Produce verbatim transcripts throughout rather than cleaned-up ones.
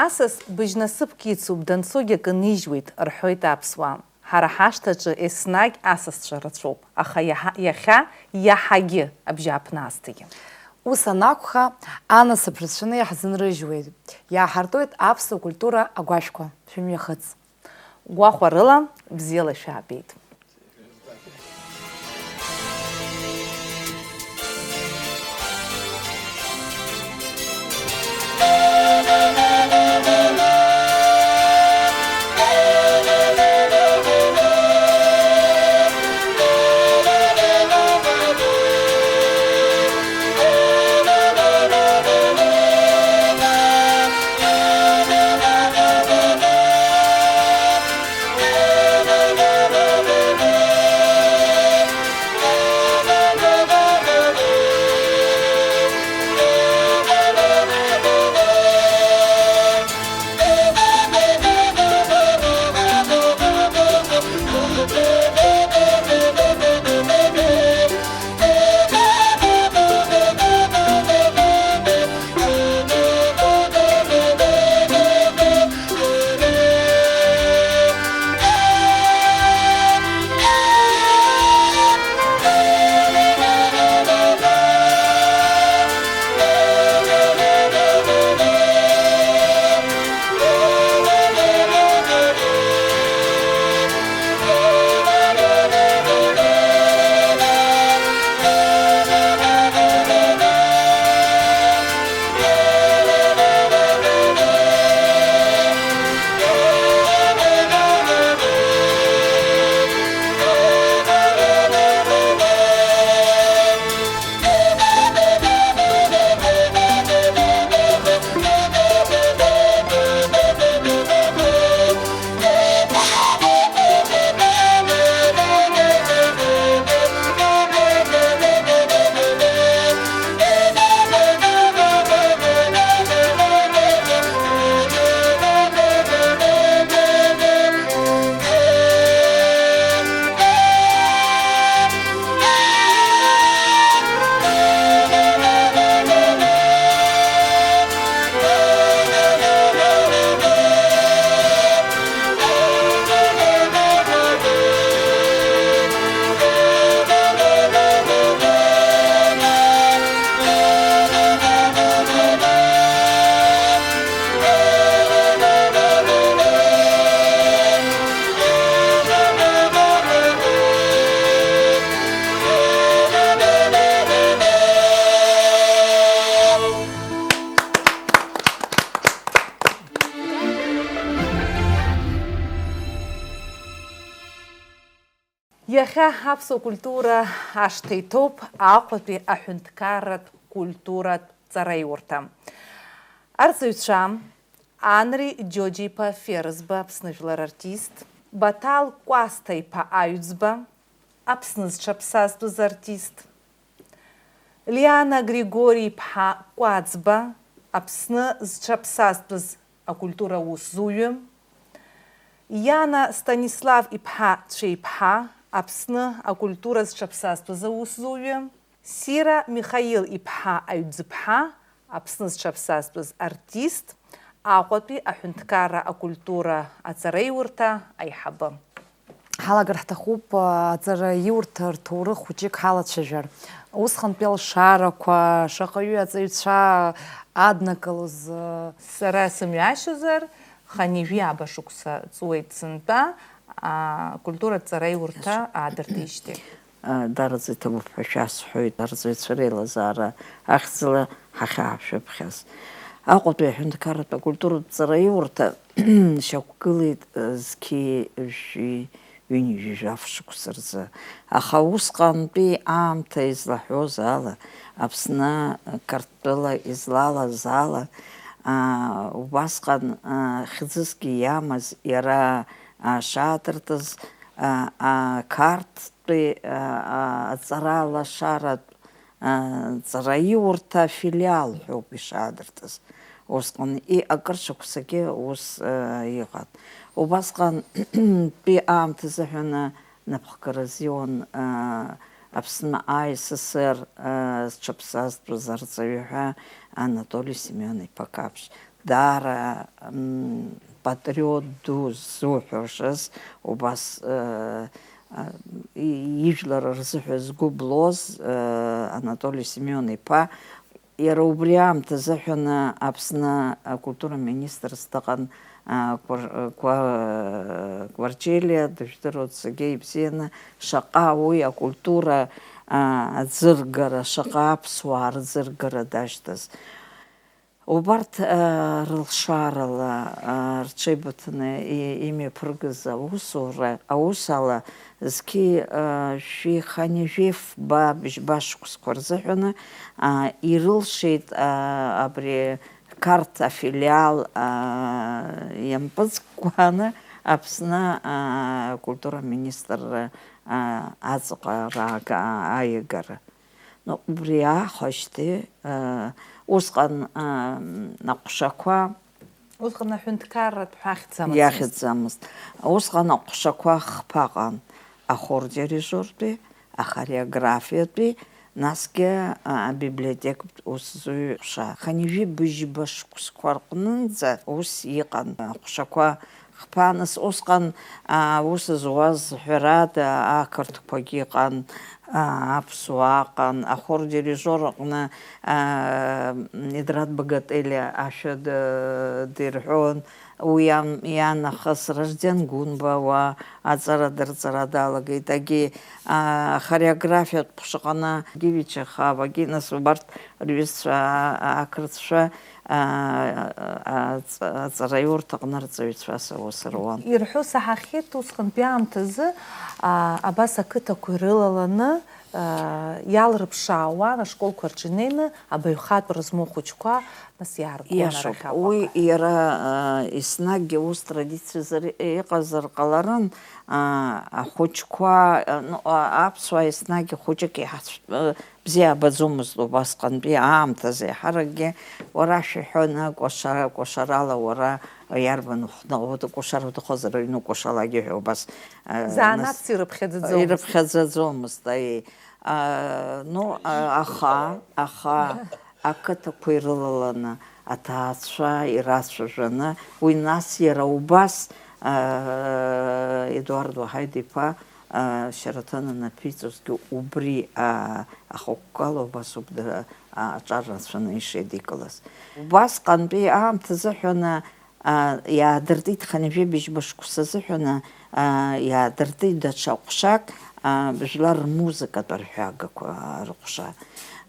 Асас быжь насыԥк ицуп, данцогьы акы нижьуеит, рҳәоит аԥсуаа. Ҳара ҳашҭаҿы еснагь асасцәа рацәоуп, аха иаҳа-, иахьа иаҳагьы абжьааԥны аасҭагьы. Ус анакәха, анасыԥ рацәаны иаҳзынрыжьуеит, иааҳартуеит аԥсуа культура агәашәқәа. Шәымҩахыҵ! Гәахәарыла, бзиала шәаабеит! Иахьа аԥсуа культура ашҭа иҭоуп Аҟәатәи аҳәынҭқарратә культуратә ҵараиурҭа. Арҵаҩцәа: Анри Џьоџьа-иԥа Ферызба, Аԥсны жәлар артист, Баҭал Кәасҭа-иԥа Аҩӡба, Аԥсны зҽаԥсазтәыз артист, Лиана Григори-иԥҳа Кәаӡба, Аԥсны зҽаԥсазтәыз акультура усзуҩы, Иана Станислав-иԥҳа Цәеиԥҳа, Аԥсны акультура зҽаԥсазтәыз аусзуҩы, Сира Михаил-иԥҳа Аҩӡыԥҳа, Аԥсны зҽаԥсазтәыз артист, Аҟәатәи аҳәынҭқарра акультура аҵараиурҭа аиҳабы. Ҳалагар ҳҭахуп, а, аҵараиурҭа рҭоурых хәыҷык ҳалацәажәар. Усҟантәи алшарақәа, шаҟаҩы аҵаҩцәа аднакылоз, а, Сара сымҩашьозар, хынҩажәи ааба шықәса ҵуеит сынтәа, а, акультуратә ҵараиурҭа аадыртижьҭеи. А, дараӡа иҭабуп ҳәа шәасҳәоит, арҵаҩцәа реилазаара ахьӡала ҳахьаашәыԥхьаз. Аҟәатәи аҳәынҭқарратә акультуратә ҵараиурҭа шьақәгылеит, а, зқьи жәшәи ҩынҩажәи жәаф шықәса рзы. Аха усҟантәи аамҭа излаҳәоз ала, Аԥсны Қарҭтәыла излалаз ала, а, убасҟан, а, хьӡысгьы иамаз иара, а, шаадыртыз, а, а, Қарҭтәи, а, а, аҵаралашаратә, а, ҵараиурҭа афилиал ҳәоуп ишаадыртыз. Усҟан и-, акыр шықәсагьы ус, а, иҟан. Убасҟантәи аамҭазы ҳәаны напхгара азиуан, а, Аԥсны А С С Р зҽаԥсазтәыз арҵаҩы ҳәа Анатоли Семион-иԥа Қаԥшь. Даара патриот ду ззуҳәошаз, убас ижәлар рзыҳәа згәы блоз Анатоли Семион-иԥа. Иара убри аамҭазы ҳәаны Аԥсны акультура министрс дыҟан, Гәарчелиа, дыжәдыруеит зегьы ибзианы, шаҟа уи акультура аӡыргара, шаҟа аԥсуаа рӡыргара дашьҭаз. Убарҭ рылшарала рҽеибыҭаны имҩаԥыргаз аусура, аусала зқьи жәшәи хани жәифба бжьба шықәсқәа рзыҳәаны ирылшеит абри Қарҭ афилиал иампыҵкәаны Аԥсны акультура министрра аҵаҟа раагара. Ну, убри аахәашьҭи, усҟан аҟәшақәа Усҟан аҳәынҭқарратә ҳәа ахьӡ амаӡамызт. Иахьӡамызт. Усҟан аҟәшақәа хԥа ыҟан, ахордирижортәи, ахореографиатәи, насгьы абиблиотекатә усзуҩ ҟәша. Хынҩажәи быжьба шықәсқәа рҟнынӡа ус иҟан аҟәшақәа хԥа. Нас усҟан аус зуаз, ҳәарада, ақырҭқәагьы ыҟан, аԥсуаа ыҟан, ахор дирижиор аҟны Идрат Багателиа ашәа дирҳәон, уи иан нахыс Ражден Гәынба уа аҵара дырҵара далагеит, агьи ахореографиатә ҟәшаҟны Гивича Хабагьы, нас убарҭ рҩызцәа ақырҭцәа аҵараиурҭаҟны рҵаҩцәа аус руан. Ирҳәо саҳахьеит, усҟантәи аамҭазы абас ақыҭақәа ирылаланы иалрыԥшаауан ашколқәа рҿы инеины абаҩхатәра змоу ахәыҷқәа, нас иааргон арахь Аҟәаҟа. Уи иара еснагь ус традициазар иҟазар ҟаларын, ахәыҷқәа, аԥсуаа еснагь хәыҷык иҳацә-, бзиа абаӡомызт убасҟантәи аамҭазы, еиҳаракгьы уара ашәа иҳәон, кәашара, кәашарала уара иарбан ухны-, кәашара уҭахозар аҩны укәашалагьы ҳәа убас, э, Занааҭс нас ирыԥхьаӡаӡомызт. Ирыԥхьаӡаӡомызт, аиеи. А, ну, а, аха, аха, ақыҭақәа ирылаланы, аҭаацәа ирацәажәаны, уи нас иара убас, а, Едуард Уаҳаид-иԥа, а, Шьараҭын анаԥиҵозгьы убри, а, ахықәкала убас ауп дара, а, аҿар рацәаны ишеидикылаз. Убасҟантәи аамҭазыҳәаны, а, иаадыртит хынҩажәи быжьба шықәса азыҳәаны, а, иаадыртит даҽа ҟәшак, а, жәлар рмузыкатә арҳәагақәа рҟәша.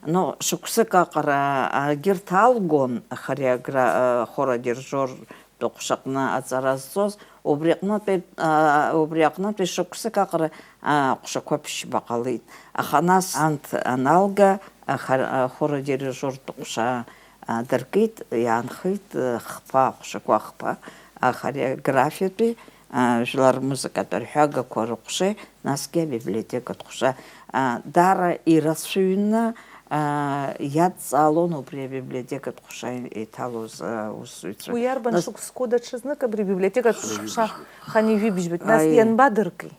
Ну, шықәсык аҟара, а, егьырҭ алгон, ахореогра-, а, хор адирижиортә ҟәшаҟны аҵара зҵоз, убри аҟнытәи, а, убри аҟнытәи шықәсык аҟара, а, ҟәшақәа ԥшьба ҟалеит. Аха нас анҭ аналга, аха-, ахор адирижиортә ҟәша аадыркит, иаанхеит, а, хԥа, ҟәшақәа хԥа, ахореографиатәи, а, жәлар рмузыкатә арҳәагақәа рыҟәшеи, насгьы абиблиотекатә ҟәша. А, даара ирацәаҩны, а, иадҵаалон убри абиблиотекатә ҟәша иҭалоз аусзуҩцәа. Уи иарбан Нас- шықәсқәоу даҽазнык абри абиблиотекатә ҟәша хынҩажәи быжьбатәи? Нас Аи. Ианбадырки?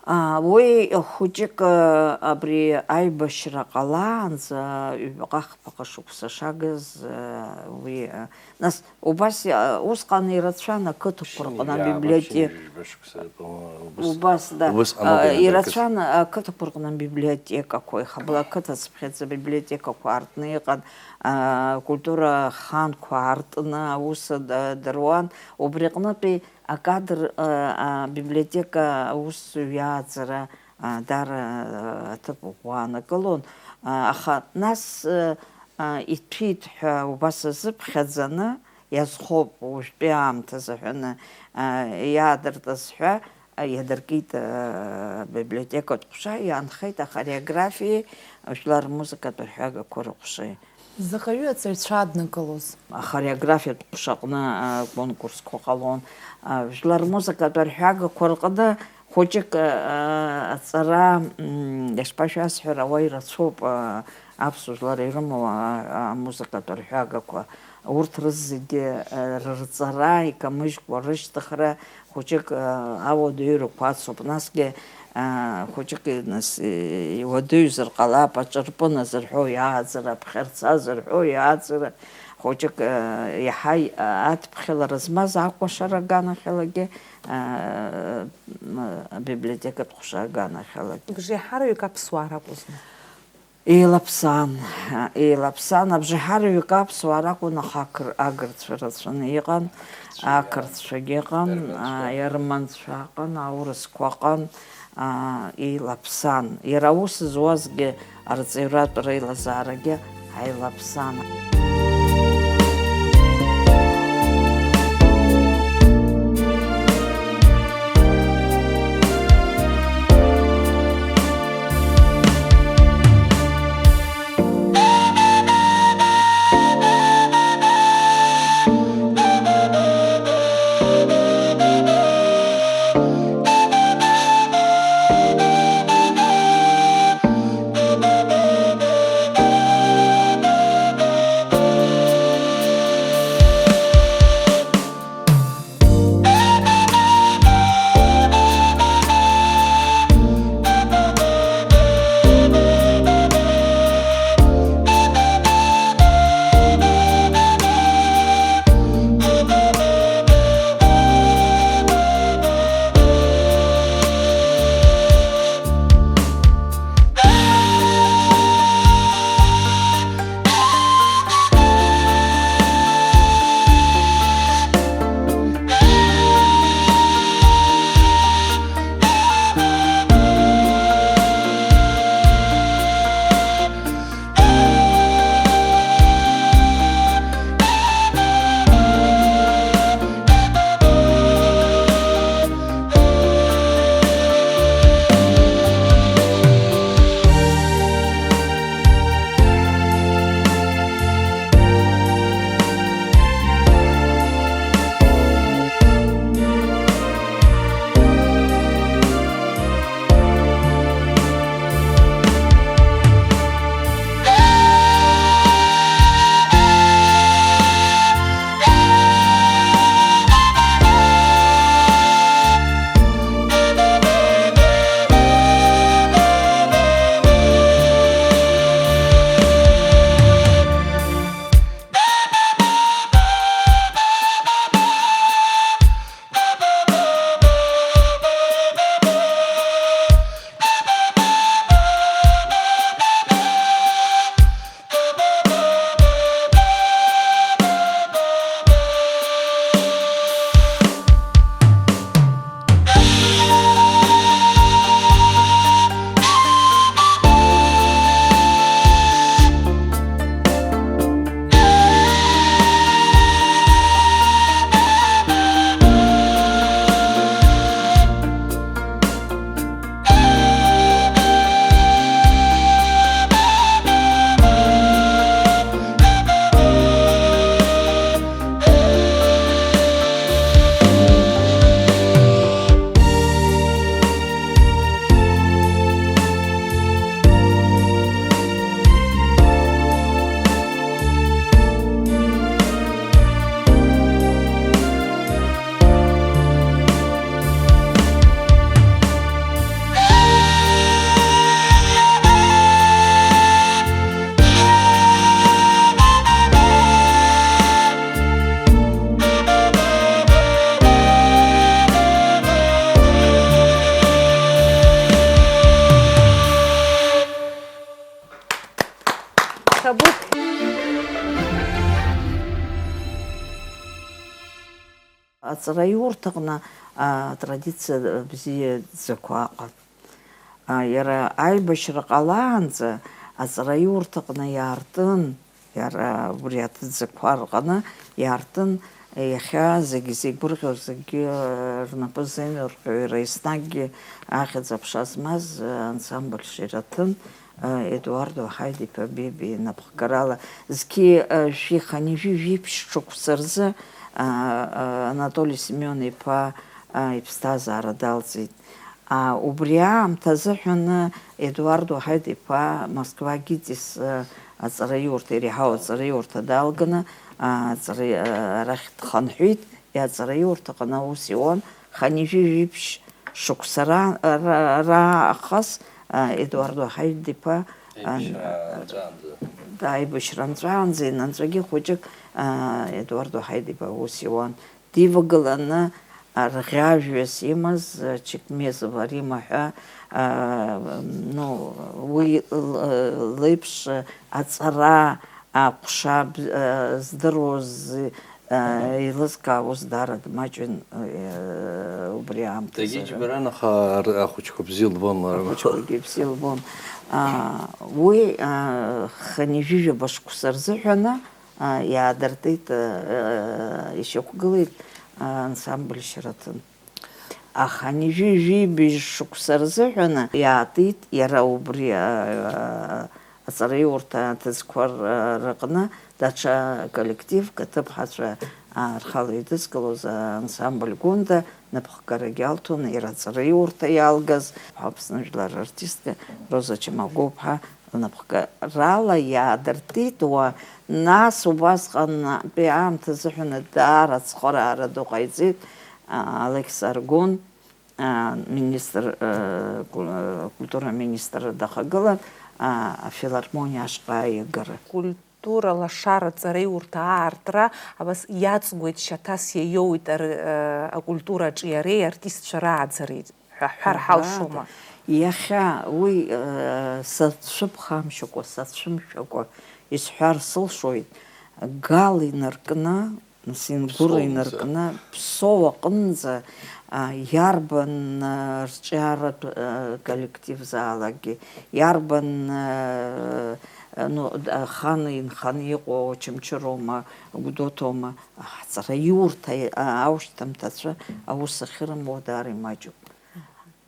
А, уи хәыҷык, а, абри аибашьра ҟалаанӡа ҩбаҟа-хԥаҟа шықәса шагыз, а, уи, а, нас убас, а, усҟан ирацәан ақыҭақәа рҟны Шьыни абиблиотек-, иаабашьыни жәба шықәса, по-моему, убыс-, Убас, да. Убысҟан ауп А, иаҳәатәы ирацәан ақыҭақәа рҟны абиблиотекақәа, ихабла ақыҭацыԥхьаӡа абиблиотекақәа аартны иҟан, а, акультура аханқәа аартны аус д-, дыруан, убри аҟнытәи акадр, а, абиблиотека аусзуҩ иааӡара, а, даара, а, аҭыԥ ӷәӷәа аанакылон, а, аха нас, а, а, иҭәит ҳәа убас азыԥхьаӡаны, иазхоуп уажәтәи аамҭазы ҳәаны, а, иаадыртыз ҳәа, а, иадыркит, а, абиблиотекатә ҟәша, иаанхеит ахореографиеи ажәлар рмузыкатә арҳәагақәа рыҟәшеи. Заҟаҩы аҵаҩцәа аднакылоз? Ахореографиатә ҟәшаҟны, а, конкурсқәа ҟалон. А, жәлар рмузыкатә арҳәагақәа рҟны хәыҷык, а, аҵара, м, ишԥашәасҳәара, уа ирацәоуп, а, аԥсуа жәлар ирымоу, а, а, амузыкатә арҳәагақәа. Урҭ рызегьы, а, рырҵара, икамыжькәа рышьҭыхра хәыҷык, а, ауадаҩрақәа ацуп. Насгьы, Аа, хәыҷык, нас, э, иуадаҩзар ҟалап, аҿырпын азырҳәо иааӡара, аԥхьарца азырҳәо иааӡара, хәыҷык, э, иаҳа, э, адԥхьалара змаз акәашара аганахьалагьы, э, м, абиблиотекатә ҟәша аганахьалагьы. Бжеиҳараҩык аԥсуаа ракәызма? Еилаԥсан, еилаԥсан, абжеиҳараҩык аԥсуаа ракәын, аха ақыр-, агырцәа рацәаны иҟан, ақырҭцәагьы ыҟан, а, иарманцәа ыҟан, аурысқәа ыҟан, а, еилаԥсан. Иара аус зуазгьы арҵаҩратә реилазаарагьы аилаԥсан. Ҭабуп. Аҵараиурҭаҟны, а, традициа бзиаӡақәа ыҟан. А, иара аибашьра ҟалаанӡа аҵараиурҭаҟны иаартын, иара убри аҭыӡқәа рҟны иаартын, иахьа зегьы зеигәырӷьо, зегьы рнапы зеинырҟьо, иара еснагьгьы ахьӡ-аԥша змаз, а, ансамбль Шьараҭын, Едуардо Ҳаид-иԥа Бебиа инапхгарала зқьи жәшәи хынҩажәи жәиԥшь шықәса рзы, а, а, Анатоли Семион-иԥа, а, иԥсҭазаара далҵит. А, убри аамҭа азыҳәаны Едуардо Ҳаид-иԥа Москва ГИТИС, а, аҵараиурҭа, иреиҳау аҵараиурҭа далганы, а, аҵара, а, арахь дхынҳәит, аҵараиурҭаҟны аус иуан, хынҩажәи жәиԥшь Шықәса ра-, ра-, раахыс, а, Едуардо Ҳаиҭ-иԥа, а, Аибашьра нҵәаанӡа. Да, аибашьра нҵәаанӡа, инанҵәагьы хәыҷык, а, Едуардо Ҳаиҭ-иԥа аус иуан. Дивагыланы, а, рӷьажәҩас имаз, а, Чекмезова Рима ҳәа, а, ну, уи л-, леиԥш аҵара, аҟәша б-, а, здыруаз, а, еилызкаауаз даара дмаҷын, а, убри аамҭазы. Дагьежьбаран, аха ар-, ахәыҷқәа бзиа лбон лара. Ахәыҷқәагьы бзиа лбон. А, уи, а, хынҩажәижәаба шықәса рзыҳәаны, а, иаадыртит, а, а, ишьақәгылеит, а, ансамбль Шьараҭын. Аха ҩажәи жәибжь шықәса рзыҳәаны иаатит иара убри, а, а, аҵараиурҭа аҭыӡқәа р-, рыҟны даҽа коллективк, аҭыԥҳацәа, а, рхала еидызкылоз, а, ансамбль Гәында, напхгарагьы алҭон, иара аҵараиурҭа иалгаз, Аԥсны жәлар рартистка Роза Чамагәыԥҳа лнапхгарала иаадыртит уа, нас убасҟантәи аамҭа азыҳәан даара ацхыраара ду ҟаиҵеит, а, Алекс Аргәын, а, министр, а, ку-, а, культура министр дахагылан, а, афилармониа ашҟа аиагара. Культура лашара аҵараиурҭа аартра абас иаҵгәеит, шьаҭас иаиоуит ар-, а, акультура аҿиареи артистцәа рааӡареи ҳәа ҳҳәар ҳалшома? Иахьа уи, э, сацәыԥхамшьакәа, сацәымшәакәа исҳәар сылшоит, Гал инаркны, Сингур Ԥсоу аҟынӡа. Инаркны, Ԥсоу аҟынӡа, а, иарбан, а, рҿиаратә, а, коллективзаалакгьы, иарбан, а, ну, д-, аханы инханы иҟоу Очамчыроума, Гәдоуҭоума, ҳҵараиурҭа, а, аушьҭымҭацәа аус ахьырымуа даара имаҷуп.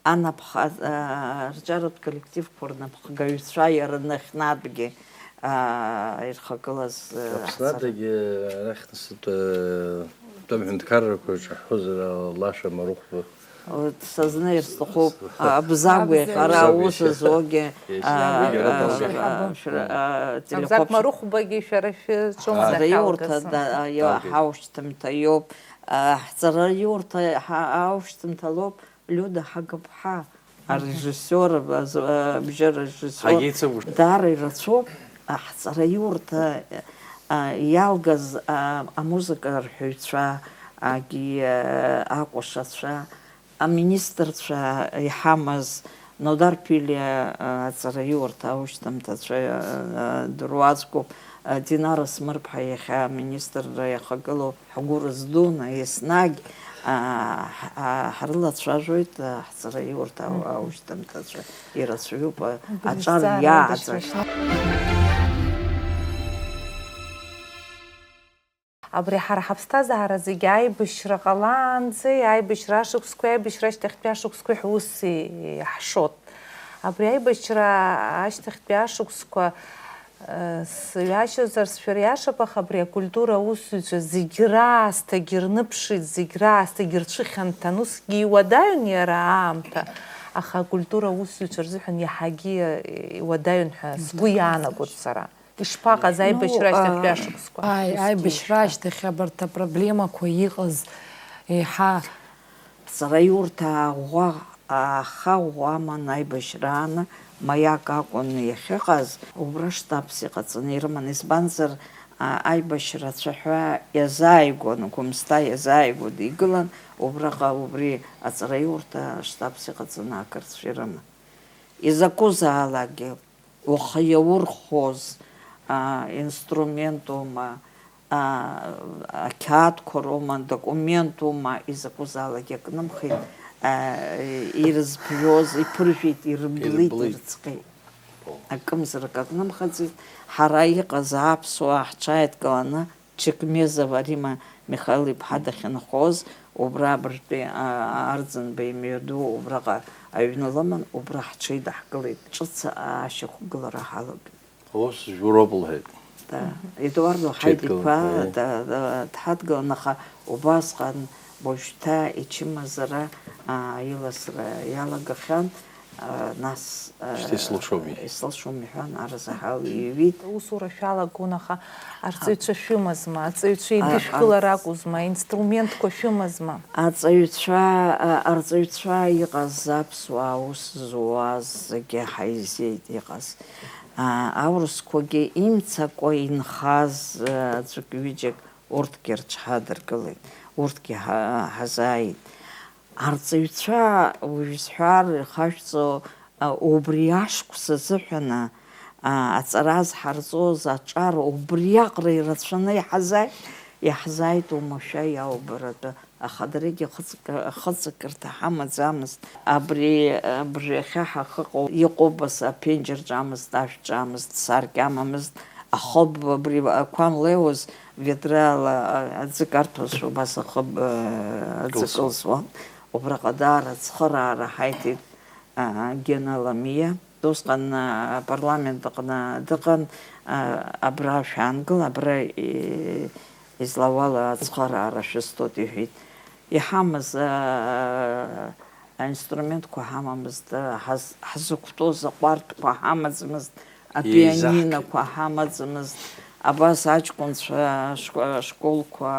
Анапха-, а, рҿиаратә коллективқәа рнапхгаҩцәа иара нахьхьнатәгьы, а, ирхагылаз, а, Аԥснадагьы арахь нас, э, атәым ҳәынҭқаррақәа ирҿаҳәозар, Лаша Марыхәба. Сазнеир сҭахуп, Абзагә иахьа ара Абзагә аус иахьа. Зуагьы, Иахьа. а, Иахьа. а, а, шәара, а, Абзагә телехәаԥш-, Марыхәбагьы шәара шәы-, ҿымҭ Ҳҵараиурҭа ахьалгаз. Да, а, ио-, Далгеит. Ҳаушьҭымҭа иоуп, а, ҳҵараиурҭа ҳа-, аушьҭымҭа лоуп, Лиуда Ҳагыԥҳа, арежиссиор, абз-, абжьы арежиссиор. Ҳагьеицагәышьоит. Даара ирацәоуп, а, ҳҵараиурҭа, а, иалгаз, а, амузыка арҳәаҩцәа, агьи, а, акәашацәа, аминистрцәа иҳамаз, Нодар Ԥилиа, а, аҵараиурҭа аушьҭымҭацәа, а, а, дыруаӡәкуп, а, Динара Смырԥҳа иахьа аминистрра иахагылоу. Ҳгәы рыздуны, еснагь, аа, ҳ-, аа, ҳрылацәажәоит, аа, ҳҵараиурҭа ау-, Мгм. Аушьҭымҭацәа ирацәаҩуп, а-, Убри аҿар азҵаара иааӡаз. Еибашьра. Абри ҳара ҳаԥсҭазаара зегьы аибашьра ҟалаанӡеи, аибашьра ашықәсқәеи, аибашьра ашьҭахьтәи ашықәсқәеи ҳус иаҳшот. Абри аибашьра ашьҭахьтәи ашықәсқәа, э, сҩашьозар сшәыр иашап, аха абри акультура аусзуҩцәа зегь раасҭагь ирныԥшит, зегь раасҭагь ирцәыхьанҭан, усгьы иуадаҩын иара аамҭа, аха акультура аусзуҩцәа рзыҳәан иаҳагьы, э, иуадаҩын ҳәа сгәы иаанагоит сара. Ишԥаҟаз аибашьра Ну, ашьҭахьтәи а, ашықәсқәа? Ааи, Ус аибашьра еиԥш. Ашьҭахь абарҭ апроблемақәа иҟаз еиҳа Ҳҵараиурҭа ааӷәӷәа, ааха ӷәӷәа аман аибашьрааны маиак акәын иахьыҟаз, убра штабс иҟаҵаны ирыман, избанзар, а, аибашьра ацәаҳәа иазааигәан, Гәымсҭа иазааигәаны игылан, убраҟа убри аҵараиурҭа штабс иҟаҵаны ақырҭцәа ирыман. Изакәызаалакгьы, ухы иаурхәоз, а, инструментума, а, ақьаадқәа роума, документума, изакәызаалак иакнымхеит, а, ирызбжьоз, иԥыржәеит, ирыблит, Ирыблит. Ирыцҟьеит. О. Акымзарак акнымхаӡеит. Ҳара иҟаз аԥсуаа ҳҽааидкыланы, Чекмезова Рима Михаил-иԥҳа дахьынхоз, убра абыржәтәи, а, Арӡынба имҩаду убраҟа аҩны лыман, убра ҳҽеидаҳкылеит, ҿыц ашьақәгылара ҳалагеит. Ус жәбароуп лҳәеит. Да. Едуардо Ҳаиҭ-иԥа Чеиҭкалақәа, да, да, дҳадгылан, аха убасҟан уажәшьҭа ичымазара, а, иласра иалагахьан. Нас исылшом иҳәан, арзаҳал иҩит. Усура шәалагон, аха арҵаҩцәа шәымазма, арҵаҩцәа еидышәкылар акәызма, аинструментқәа шәымазма? Аҵаҩцәа, арҵаҩцәа иҟаз аԥсуаа аус зуаз зегьы ҳаизеит иҟаз. Аурысқәагьы имцакәа инхаз аӡәык-ҩыџьак урҭгьы рҽҳадыргылеит, урҭгьы ҳазааит. Арҵаҩцәа, уажә сҳәар ихашәҵо, убри ашықәс азыҳәаны аҵара зҳарҵоз аҿар убриаҟара ирацәаны иаҳзааит, иаҳзааит оумашәа иалбаратәы, аха даргьы хыҵакырҭа ҳамаӡамызт. Абри, абри иахьа ҳахыҟоу иҟоуп, ас аԥенџьыр ҿамызт, ашә ҿамызт, саркьа амамызт, ахыб абри ақәа анлеиуаз, ведрала аӡы карҭәозшәа убас ахыб аӡы кылсуан. Убраҟа даара ацхыраара ҳаиҭеит Гена Ламиа. Усҟан апарламент аҟны дыҟан, абра шәаангыл, абра излауала ацхыраара шәызҭоит, иҳәеит. Иҳамаз аинструментқәа ҳамамызт, ҳазықәтәоз аҟәардәқәа ҳамаӡамызт, апианинақәа ҳамаӡамызт, абас аҷкәынцәа ашколқәа,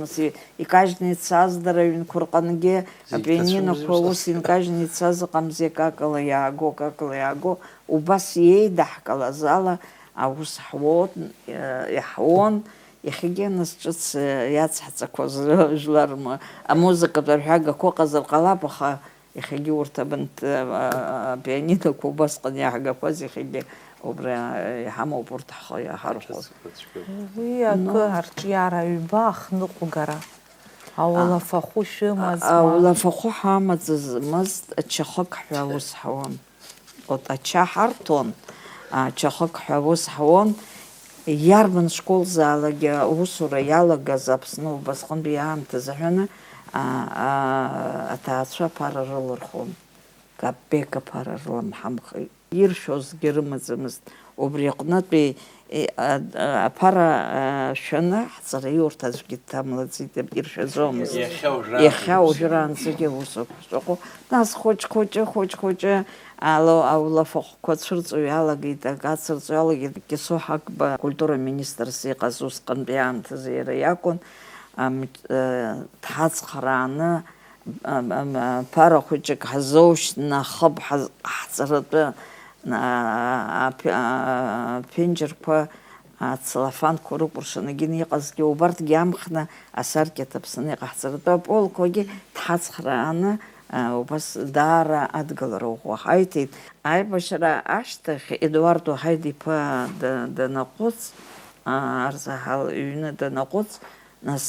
нас икажьны ицаз дара аҩнқәа рҟынгьы апианинақәа ус инкажьны ицаз ыҟамзи, акакала иааго, акакала иааго, убас иеидаҳкылаз ала аус ҳуон, иаҳуон. Иахьагьы нас ҿыц иацҳҵақәаз жәлар, амузыкатә арҳәагақәа ыҟазар ҟалап, аха иахьагьы урҭ абанҭ апианинақәа убасҟан иаҳгақәаз иахьагьы убра иҳамоуп урҭ ҳхы иаҳархәо. Уи акы арҿиара ҩба ахныҟәгара. Ауалафахәы шәымазма? Ауалафахәы ҳамаӡамызт, ачахык ҳәа аус ҳауан. Ача ҳарҭон, ачахык ҳәа аус ҳауан, иарбан школзаалакгьы аусура иалагаз Аԥсны убасҟантәи аамҭазы ҳәаны аҭаацәа аԥара рылырхон, капек аԥара рыламҳамхеит. Иршәозгьы рымаӡамызт, убри аҟнытәи аԥара шәаны ҳҵараиурҭа аӡәгьы дҭамлаӡеит, иршәаӡомызт. Иахьа уажәраанӡагьы аус шыҟоу. Нас хәыҷ-хәыҷы, хәыҷ-хәыҷы ала аулафахәқәа цәырҵуа иалагеит, акы ацырҵо иалагеит. Кьасоу Ҳагба акультура министрс иҟаз усҟантәи аамҭазы иара иакәын, дҳацхрааны, ԥара хәыҷык ҳазоушьҭны ахыб ҳаҵаратәы аԥенџьырқәа ацеллофанқәа рыкәыршаны егьины иҟазгьы, убарҭгьы амхны асаркьа ҭаԥсаны иҟаҳҵаратәы аполқәагьы дҳацхрааны, убас даара адгылара ӷәӷәа ҳаиҭеит. Аибашьра ашьҭахь Едуардо Ҳаида-иԥа данаҟәыҵ, арзаҳал иҩны данаҟәыҵ, нас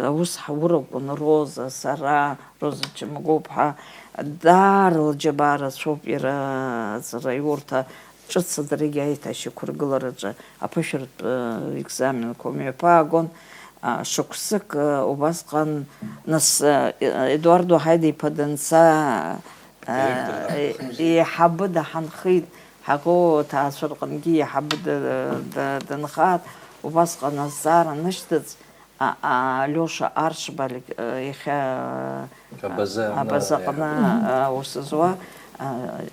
аус ҳауракәын Роза, сара, Роза Чамагәыԥҳа, даара лџьабаа рацәоуп иара аҵараиурҭа ҿыц адарагьы аиҭашьақәыргылараҿы аԥышәартә екзаменқәа мҩаԥаагон. Шықәсык убасҟан, нас, Едуардо Ҳаида-иԥа данца, еиҳабы даҳанхеит, ҳаӷоу аҭаацәа рҟынгьы еиҳабы данхар, убасҟан азҵаара анышьҭыҵ, Алиоша Аршбальк, иахьа абаза аҟны аус зуа,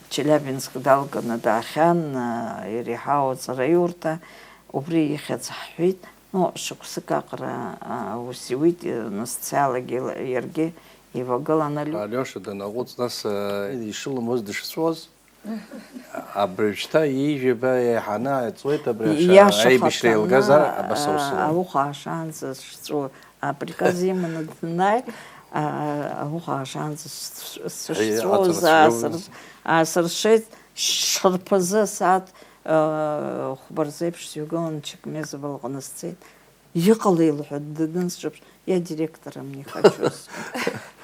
Челиабинск далганы даахьан, иреиҳау аҵараиурҭа, убри ихьӡ ҳҳәеит. Ну, шықәсык аҟара аус иуит, нас дсалагьы иаргьы ивагылан Алиоша. Алиоша данаҟәыҵ, нас ишылымуаз дышҵәуаз, Абри шьҭа ижәаба еиҳаны ааҵуеит, абри аша-, иашахатәаны, аибашьра еилгазар, абас аус зуа. Ауха ашаанӡа сшҵәу, априказ иманы днааи, а, ауха ашаанӡа сшҵ-, сшҵәуоз аҵара цәгьоуз. Аасыр-, аасыршеит, шарԥазы асааҭ, а, хәба рзеиԥш сҩагылан, Чекмезова лҟны сцеит. Иҟалеи лҳәа ддын сҿаԥш-, я директором не хочу.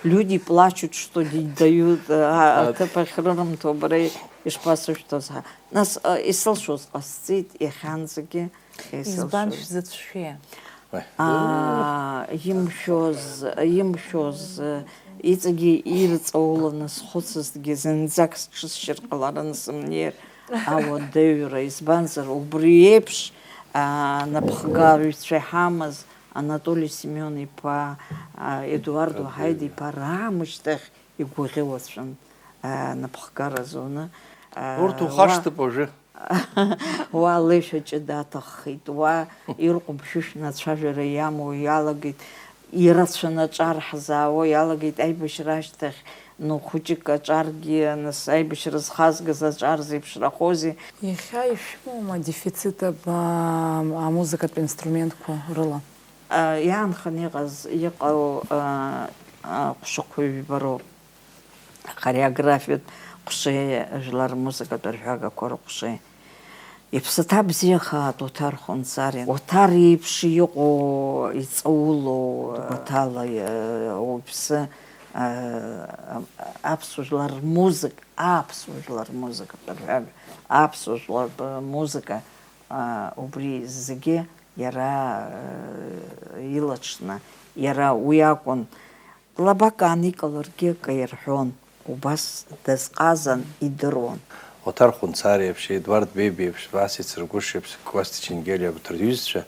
Люди плачут, что не дают, а, аҭыԥ ахьрырымҭо бара ишԥасышәҭоз ҳәа. Нас, а, исылшоз ҟасҵеит, иахьанӡагьы исылшоз. Избан шәзыцәшәеи? Аа, имшәоз, имшәоз, иҵегьы ирҵауланы схәыцызҭгьы зынӡак сҽысшьыр ҟаларын сымнеир. Ауадаҩра, избанзар, убри еиԥш, аа, напхгаҩцәа иҳамаз Анатоли Семион-иԥа, аа, Едуардо Ҳаида-иԥа раамышьҭахь игәаӷьуацәан. аа, напхгара зуны, аа, Урҭ уа ухашҭып уажәы. Уа леишәа ҷыда аҭаххеит, уа ирҟәымшәышәны ацәажәара иамоу иалагеит, ирацәаны аҿар ҳзаауа иалагеит, аибашьра ашьҭахь, ну, хәыҷык аҿаргьы, нас, аибашьра зхазгаз аҿар зеиԥшрахозеи? Иахьа ишәымоума дефицит аб-, а, амузыкатә инструментқәа рыла? А, иаанханы иҟаз, иҟоу, а, а, ҟәшақәа ҩба роуп. Ахореографиатә ҟәшеи, жәлар рмузыкатә арҳәагақәа рыҟәшеи. Иԥсаҭа бзиахааит Оҭар Хәынҵариа. Оҭар иеиԥш иҟоу, иҵаулоу, гәаҭала, э, уаҩԥсы, э, аԥсуа жәлар рмузыка, аԥсуа жәлар рмузыкатә арҳәага, аԥсуа жәлар рмузыка, э, убри зегьы иара, э, илаҽны, иара уи акәын. Лабак ааникыларгьы акы ирҳәон, убас дазҟазан идыруан. Оҭар Хәынцариа еиԥш, Едуард Бебиа еиԥш, Васиа Цыргәыш еиԥш, Кости Ченгелиа, урҭ рҩызцәа,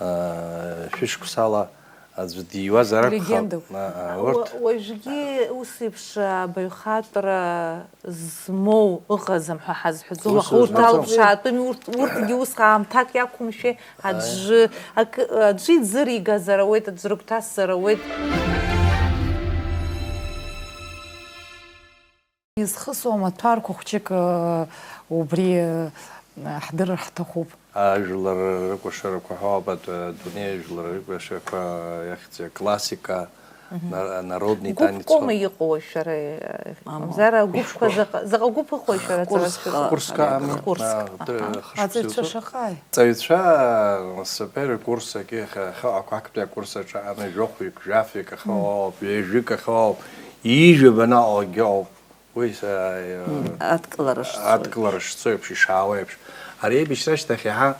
аа, шәышықәсала аӡәы диуазар акәхап. Легендақәа. Аа, урҭ. Уа-, уажәгьы ус еиԥш абаҩхатәра змоу ыҟаӡам ҳәа ҳазҳәаӡом, ус аха урҭ узмаӡам. Алԥшаатәыми, урҭ, урҭгьы ус аамҭак иақәымшәеи, аӡәы, акы, аӡәы иӡыригазар ауеит, аӡәы рыгәҭасзар ауеит. Изхысуа амаҭәарқәа хәҷык, ы, убри, ы, ҳдырыр ҳҭахуп. Ажәлар рыкәашарақәа ҳәоуп, адунеи ажәлар рыкәашақәа иахьӡ-, классика, Мгм. на-, народный танец. Гәыԥкома иҟоу шәара, э, Мамоу. Мамзар, агәыԥқәа заҟа, заҟа гәыԥ ыҟоу шәара? Хкәырсҟа. Хкәырсқа ами. Хкәырсқ. А, Аҳа. Хкәырсққа. Аҵаҩцәа шаҟаи? Аҵаҩцәа, сапере курс аҿы, хы-, хы-, ақәактәи акурс аҿы ами, жәохәҩык, жәафҩык ахы Мм. ауп, ҩажәик ахы ауп, ҩажәа банаҟагьы ауп. Уи са, э, Мм, адкылара шцо еиԥш. Адкылара шцо еиԥш, ишаауа еиԥш. Ари аибашьра ашьҭахь иаҳа,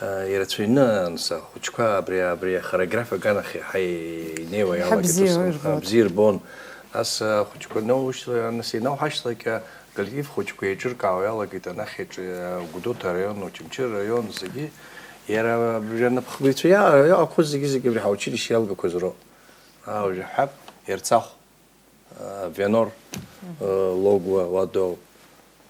э, ирацәаҩны, анс, ахәыҷқәа абри, абри ахореографиа аганахь иаҳа инеиуа иалагеит. Ҳабзиа ус, ирбоит. Абзиа ирбон. Нас, э, ахәыҷқәа наушьҭала, нас инауҳашьҭалак, э, коллектив хәыҷқәа еиҿыркаауа иалагеит, анахь еиҿ-, э, Гәдоуҭа араион, Очамчыра араион, зегьы. Иара абри анапхгаҩцәа иа-, иаҟақәоу зегьы-зегьы абри ҳаучилишьче иалгақәаз роуп. Аа, уажә иаҳҳәап, Ерцахә. Э, Венор, Мгм. э, Логуа, уа доуп.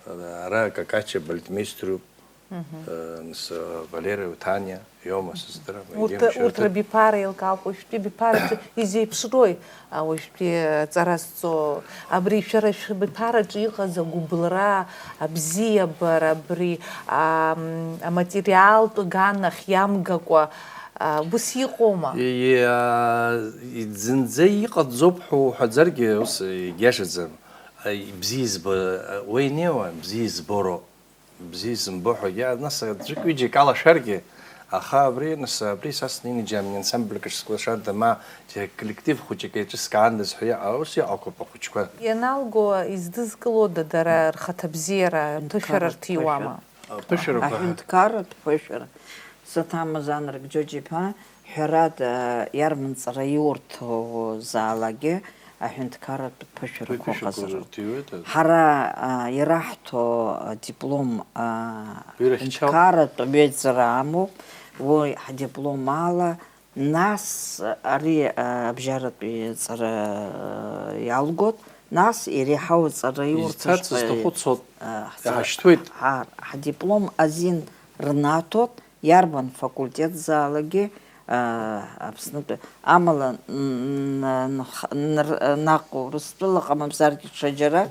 Э, ара Какача балетмеистеруп. Мгм. Э, нас, э, Валера, Таниа, иоума сыздырам, Урҭ, егьи урҭ мшәырҭа. Рабиԥара еилкаауп, уажәтәи абиԥараҿы изеиԥшрои, а, уажәтәи, э, ҵара зҵо? Абри шәара шәабиԥараҿы иҟаз агәыбылра, абзиабара, абри, а, м, аматериалтә аганахь иамгакәа, а, ус иҟоума? И-, и-, а, и-, зынӡа иҟаӡоуп ҳәа уҳәаӡаргьы, ус, егьиашаӡам. Аи, бзиа избо, уа инеиуа, бзиа избо роуп. Бзиа изымбо ҳәагьы, нас аӡәык-ҩыџьак алашәаргьы, аха абри, нас, абри са снеины џьамни ансамбльк аҿы склашанда, ма џьара коллектив хәыҷык еиҿыскаандаз ҳәа иҟа-, ус иҟақәоуп ахәыҷқәа. Ианалго издызкылода дара рхаҭабзиара, ԥышәара рҭиуама? Ԥышәарақәа. Аҳәынҭқарратә ԥышәара. Саҭамыз Анрак Џьоџьа-иԥа, ҳәарада, иарманҵара иурҭозаалакгьы аҳәынҭқарратә ԥышәарақәа Ԥышәарақәа ыҟазароуп. Рҭиуеит, а. Ҳара, а, ираҳҭо адиплом, а, Ирыхьчап. Ҳәынҭқарратә ҩеизара амоуп, уи ҳдиплом ала, нас ари, а, абжьаратәи ҵара, а, иалгоит, нас иреиҳау аҵара иурҭаҵәҟьа, Изцарц зҭаху цот. А, ҳҵара-, Иаҳашьҭуеит. Ҳа-, ҳдиплом азин рнаҭоит, Иарбан факультетзаалакгьы, аа, Аԥснытәи. Амала, н-, н-, нх-, нр-, наҟ Урыстәылаҟа, мамзаргьы ҽаџьара,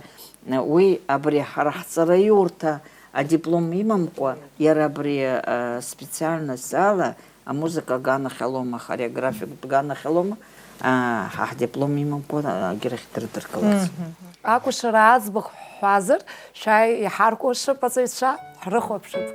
уи абри ҳара ҳҵараиурҭа адиплом имамкәа, иара абри, аа, специальность ала, амузыка аганахь алоума, ахореографиатә аганахь алоума, аа, ҳа ҳдиплом имамкәа, аа, агьырахь дрыдыркылаӡом. Мгм. Акәашара аӡбахә ҳҳәазар, шәааи иҳаркәыршап аҵаҩцәа, ҳрыхәаԥшып.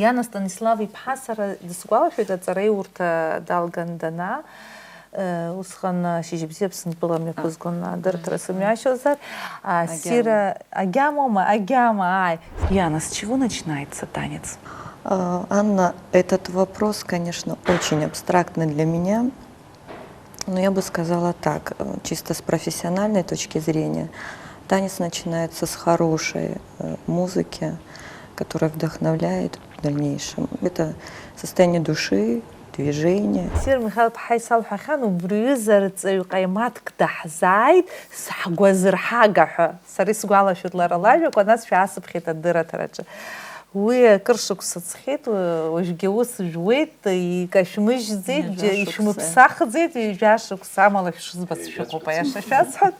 Иана Станислав-иԥҳа сара дысгәалашәоит, аҵараиурҭа далган данаа, э, усҟан, э, Шьыжьбзиа Аԥсынтәыла мҩаԥызгон, а, адырраҭара сымҩашьозар, а, Агьама. Ссира, агьамоума? Агьама, ааи. Яна, с чего начинается танец? А, Анна, этот вопрос, конечно, очень абстрактный для меня. Но я бы сказала так, э, чисто с профессиональной точки зрения, танец начинается с хорошей, э, музыки, которая вдохновляет в дальнейшем. Это состояние души, движение. Сир Михаил-ԥҳа исалҳәахьан, убри аҩыза арҵаҩ ҟаимаҭк даҳзааит, саҳгәазырҳага ҳәа. Сара исгәалашәоит лара лажәақәа, нас шәаасыԥхьеит адырраҭараҿы. Уи акыр шықәса ҵхьеит, уажәгьы аус жәуеит, икашәмыжьӡеит, ҩажәа шықәса. Ишәмыԥсахӡеит, ҩажәа шықәса, амала шәшызбац шәыҟоуп, аиаша шәасҳәап.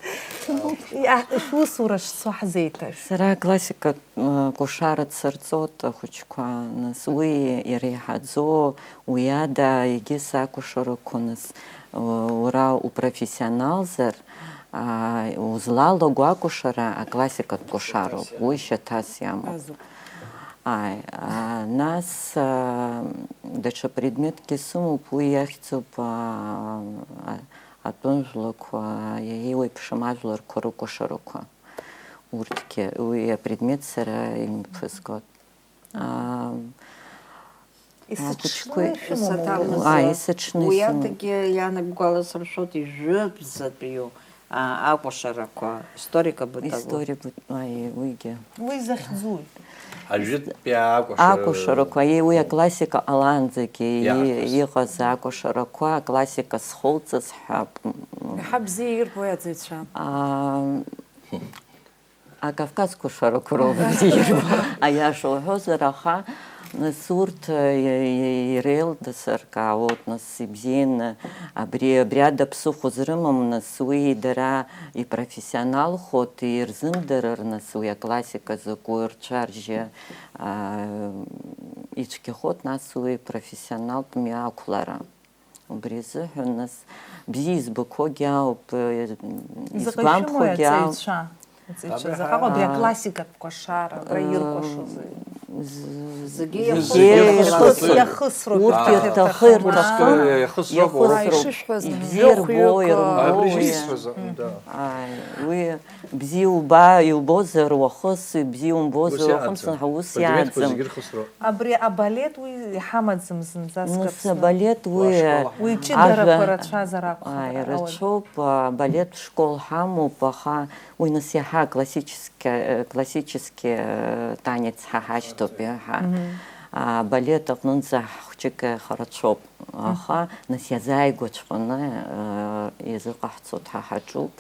Иа-, шәусура шцо ҳзеиҭашәҳәа. Сара аклассикатә, э, кәашара дсырҵоит ахәыҷқәа, нас уи иреиҳаӡоу, уи ада егьыс акәашарақәа, нас, э, уара упрофессионалзар, аа, узлалаго акәашара аклассикатә кәашароуп, уи шьаҭас иамоуп. Азоуп. Ааи, аа, нас, аа, даҽа предметгьы сымоуп, уи иахьӡуп, аа, а-, атәым жәлақәа, иеиуеиԥшым ажәларқәа рыкәашарақәа. Урҭгьы, уи апредмет сара имҩаԥысгоит. Аа, Есыҽны ахәыҷқәа шәымоума? Исаҭамыз, аа, есыҽны уи исымоуп. Адагьы ианагәаласыршәоит ижәытәӡатәиу, а, акәашарақәа, историка бытовой. История быт-, аи, уигьы. Уи захьӡуи? Ажәытәтәи акәашара. Акәашарақәа, аи, уи аклассика ҟалаанӡагьы и-, иаҳарҭәыз. Иҟаз акәашарақәа, аклассика зхылҵыз ҳәа. Иаҳа бзиа ирбои аҵаҩцәа? Аа, Акавказ кәашарақәа роуп бзиа ирбо, аиаша уҳәозар, аха нас урҭ, э, иреилдасыркаауоуп, нас ибзианы абри, абри ада ԥсыхәа зрымам, нас уи дара ипрофессионалхоит, ирзымдырыр, нас уи аклассика закәу рцәа-ржьы, а, ицәгьахоит, нас уи профессионалтә мҩақәлара. Убри азыҳәан, нас, бзиа избақәогьы ауп, э, изгәамԥхогьы ауп. Заҟа ишәымоуи аҵаҩцәа? Аҵаҩцәа заҟа ыҟоу абри аклассикатә кәашара, абра иркәашозеи? З-, зегьы зегьы ирхысроуп. Ирхысроуп. Урҭ ирҭахы, ирҭахы, ирҭахы. Ишышәҳәаз, ишышәҳәаз, ибзиа ирбо, ирбо, абри уи. Ишысҳәаз, да. Ааи, уи бзиа уба-, иубозар уахыс, бзиа умбозар уахымсын, ус иааӡам. Абри абалет уи иҳамаӡам зынӡаск Аԥсны. Нас абалет уи, уи ҷыдарақәа ажәа-, рацәазар акәхап, ааи, рацәоуп, абалет школ ҳамоуп, аха уи нас иаҳа классически, э, классически, э, танец ҳа ҳашьҭоуп иаҳа. Абалет аҟнынӡа хәҷык иаха рацәоуп. Аха, нас иазааигәаҵәҟьаны, э, иазыҟаҳҵо дҳа ҳаҿуп.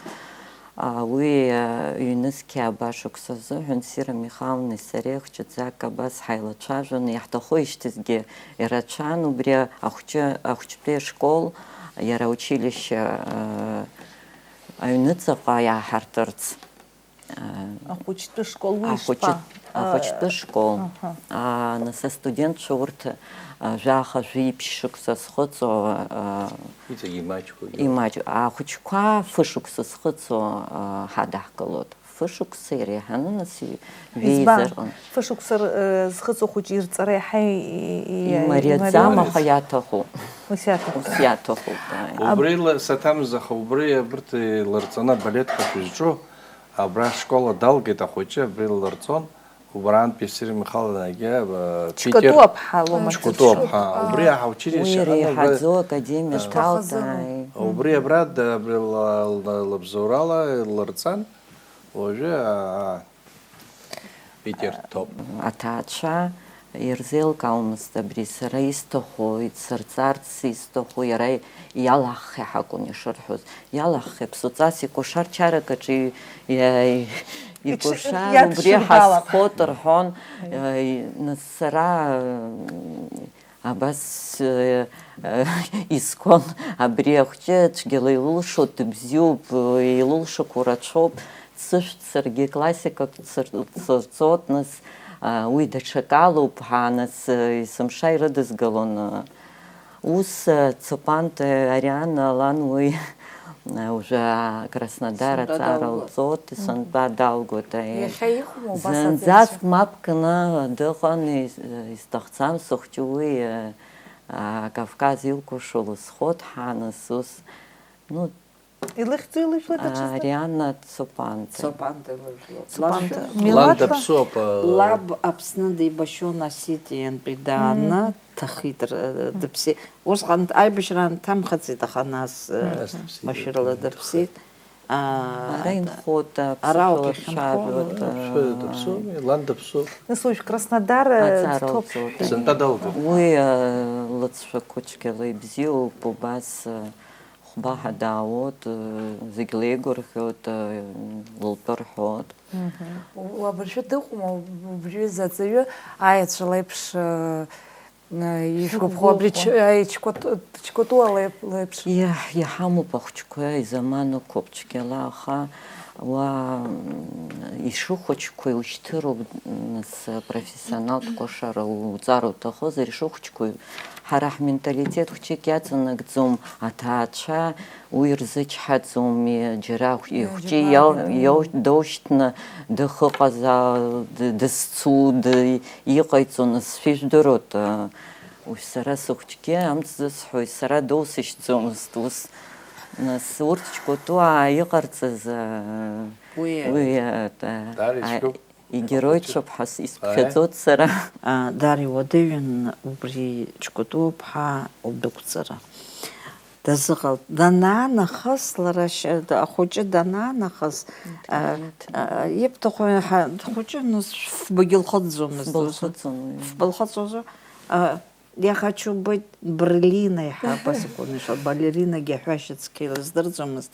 А, уи, э, ҩнызқьи ааба шықәса азыҳәан Сира Михайловнеи сареи хәҷыӡак абас ҳаилацәажәаны, иаҳҭаху ишьҭызгьы ирацәан, убри ахәҷы-, ахәҷтәи ашкол, иара аучилишье, э, аҩныҵаҟа иааҳартырц. Ахәыҷтәы школ, уи ишԥа-, ахәыҷтәы школ. Аҳа. А, нас астудентцәа урҭ, а, жәаха, жәиԥшь шықәса зхыҵуа, а, иҵегь имаҷқәоу, имаҷ-, ахәыҷқәа фышықәса зхыҵуа, а, ҳадаҳкылоит. Фышықәса иреиҳаны, нас, и-, избан? Ҩеизар. Фышықәса р-, э, зхыҵуа хәыҷы ирҵара иаҳа и-, и-, имариаӡам, имариоуп. Аха иаҭаху. Ус иаҭаху. Ус иаҭахуп, ааи. Убри ла-, саҭамыз, аха убри абырҭ иларҵаны абалет ҳәа шәызҿу, Абра ашкола далгеит ахәыҷы, абри ллырҵон, убраантәи Сири Михайловнагьы, э, Ҷкәыту Питер, аԥҳа лоума? Ҷкәыту аԥҳа. Убри аҳа училище. Уи иреиҳаӡоу академиа дҭалт, ааи. Убри абра д-, абри ла-, ла-, лыбзоурала ллырҵан, уажәы, а, а, Питер дҭоуп. Аҭаацәа ирзеилкаауамызт абри сара исҭаху, исырҵарц исҭаху, иара иалаҳхи ҳакәын ишырҳәоз. Иалаҳхи, ԥсуҵас икәашар чарак аҿы и-, и-, икәашар, убри ҳазхот рҳәон, э, нас сара, э, абас, э, э, искон, абри ахәҷы цәгьала илылшо дыбзиоуп, илылшақәо рацәоуп. Дсышәҭ саргьы классикак дсыр-, дсырҵот, нас, а, уи даҽакалоуп ҳәа, нас, а, есымша ирыдызгалон, а, ус, а, Цыпанта Ариана лан уи Уажәы Краснодар аҵара лҵоит, сынтәа далгоит. Иахьа иҟоума убас аҵаҩцәа? Зынӡаск мап кны дыҟан, ис-, исҭахӡам сыхәҷы уи, а, Кавказ илкәыршо лызхоит, ҳанасус. Ну, илыхьӡу илыжәлоу даҽазны? Ариана Цопанта. Цопанта илыжәлоит. Цопанта. Лашәа? Милаҭла? Лан даԥсуоуп, а, лаб Аԥсны деибашьуан, Осетиантәи дааны, дҭахеит, р-, дыԥсит. Усҟан аибашьра аамҭа амхаӡеит, аха нас, э, нас дыԥсит, машәырла дыԥсит. Аа, ара инхоит, ара ауп иахьынхо. Аԥсышәала дцәажәоит, аԥсшәала дыԥсуп, лан дыԥсуп. Нас уажә Краснодар, э, аҵара дҭоуп лҵоит. Сынтәа далгоит. Уи, э, лыҵшәа қәыцәгьала ибзиоуп, убас, э, хәба ҳәа даауеит, э, зегь леигәырӷьоит, э, лылтәы рҳәоит. Мгм. Уабыржәы дыҟоума, убри заҵаҩы аеҵәа леиԥш, э, Ишәгәаԥхо абри Чкәатуа леип-, леиԥш. Иа-, иҳамоуп ахәыҷқәа, изаманақәоуп цәгьала, аха уа, м, ишыхәыҷқәоу ушьҭыроуп, нас, профессионалтә кәашара уҵар уҭахызар, ишыхәыҷқәоу, ҳара ҳменталитет хәҷык иаҵанакӡом, аҭаацәа, Уи рзычҳаӡом, џьара ахә-, ихәҷы иау-, иау-, доушьҭны дыхыҟазаал, д-, дызцу, д-, иҟаиҵо, нас, шәыжәдыруеит, а, уажә сара сыхәҷгьы амц зысҳәои, сара доусышьҭӡомызт ус. Нас урҭ ҷкәытуаа иҟарҵаз, а, уи, уи, а, а, Егьароуцәоуп ҳәа с-, исԥхьаӡоит сара. А, Дариа уадаҩын убри Ҷкәытуа ԥҳа лдәықәҵара. Дазыҟалт. Данаанахыс, лара шьа-, ахәыҷы данаанахыс, а, а, ибҭаху иаҳа-, дхәыҷын, нас фбагьы лхыҵӡомызт. Фба лхыҵуазу? А, Я хочу быть балериной ҳәа абас акәын ишуа, балеринагьы аҳәашьа цқьа илыздырӡомызт.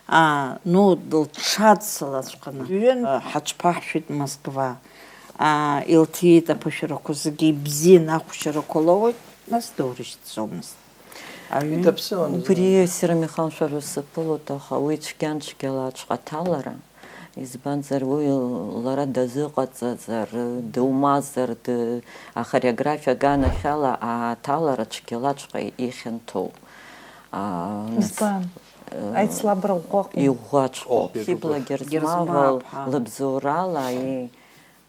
Аа, ну, лҽацалаҵәҟьаны. Ҩын, а, ҳаҽԥаҳшәеит Москва. Аа, илҭиит аԥышәарақәа зегьы ибзиан, ахәшьарақәа лоуит, нас доурышьҭӡомызт. Аҩын. Иҭаԥсыуан. Убри, Сирамихан, шәара шәсаԥылоит, аха уи цәгьан-цәгьала аҽҟаҭалара. Избанзар, уи лара дазыҟаҵазар, думазар, д-, ахореографиа аганахьала аҭалара цәгьалаҵәҟьа ихьанҭоуп. А, нас, избан? Э, аицлабра ӷәӷәа акәым? Иӷәӷәаҵәҟьоуп. О, Хьыбла Герзмава. Герзмава лабзоурала, и-,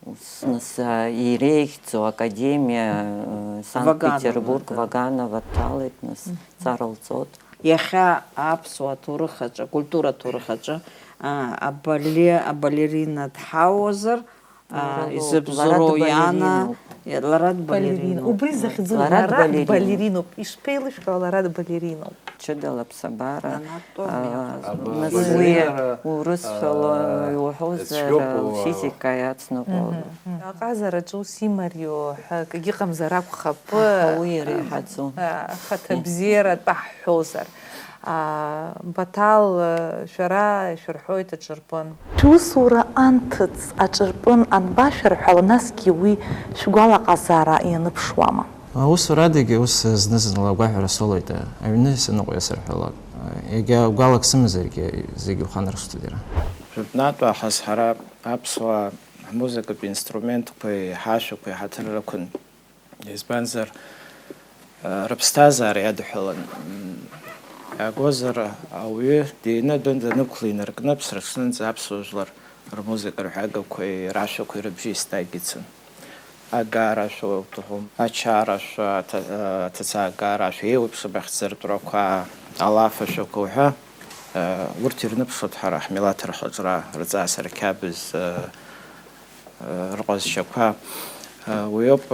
ус, нас, а, иреиӷьӡоу академиа, э, Санкт-Петербург, Ваганова, Ваганова дҭалеит, нас, мгм, ҵара лҵоит. Иахьа аԥсуа аҭоурых аҿы, акультура аҭоурых аҿы, а, абале-, абалерина дҳауазар, а, лара лоуп, изыбзоуроу лара иаана, дбалериноуп. Лара дбалериноуп. Балерина. Убри захьӡу лара дбалериноуп. Лара дбалериноуп. Ишԥеилышәкаауа лара дбалериноуп? Ҷыдала аԥсабара, анатомиа, а, ҟазҵо. Нас уи абалеринара, урысшәала, а, иуҳәозар, цәгьоуп, а, физика иацныҟәо. Мгм, мгм. Аҟазараҿы ус имариоу ҳәа акгьы ыҟамзар акәхап. Аҳа, уи иреиҳаӡоу. А, ахаҭабзиаратә ҳҳәозар. Аа, Баҭал, шәара ишәырҳәоит аҿырпын. Шәусура анҭыҵ аҿырпын анбашәырҳәала, насгьы уи шәгәалаҟазаара ианыԥшуама? Аусурадагьы ус зны-зынла агәаҳәара соуеит, аҩны саныҟоу иасырҳәалак. Егьа гәалак сымазаргьы, зегьы уханаршҭуеит иара. Жәытәнатә аҳазҳара аԥсуаа ҳмузыкатә инструментқәеи ҳашәақәеи ҳаҭыр рықәын. Избанзар, рыԥсҭазаара иадҳәалан, иаагозар, ауаҩы дины адәы данықәла инаркны, Аԥсра аҽнынӡа аԥсуа жәлар рмузыка рҳәагақәеи рашәақәеи рыбжьы еснагь ицын. Агара ашәа уҭахым, ачара ашәа, аҭа-, аҭацаагара ашәа, еиуеиԥшым ахьӡыртәрақәа, алаф ашәақәа уҳәа, урҭ ирныԥшуеит ҳара ҳмилаҭ рхаҿра, рҵас, рқьабз, рҟазшьақәа, уиоуп,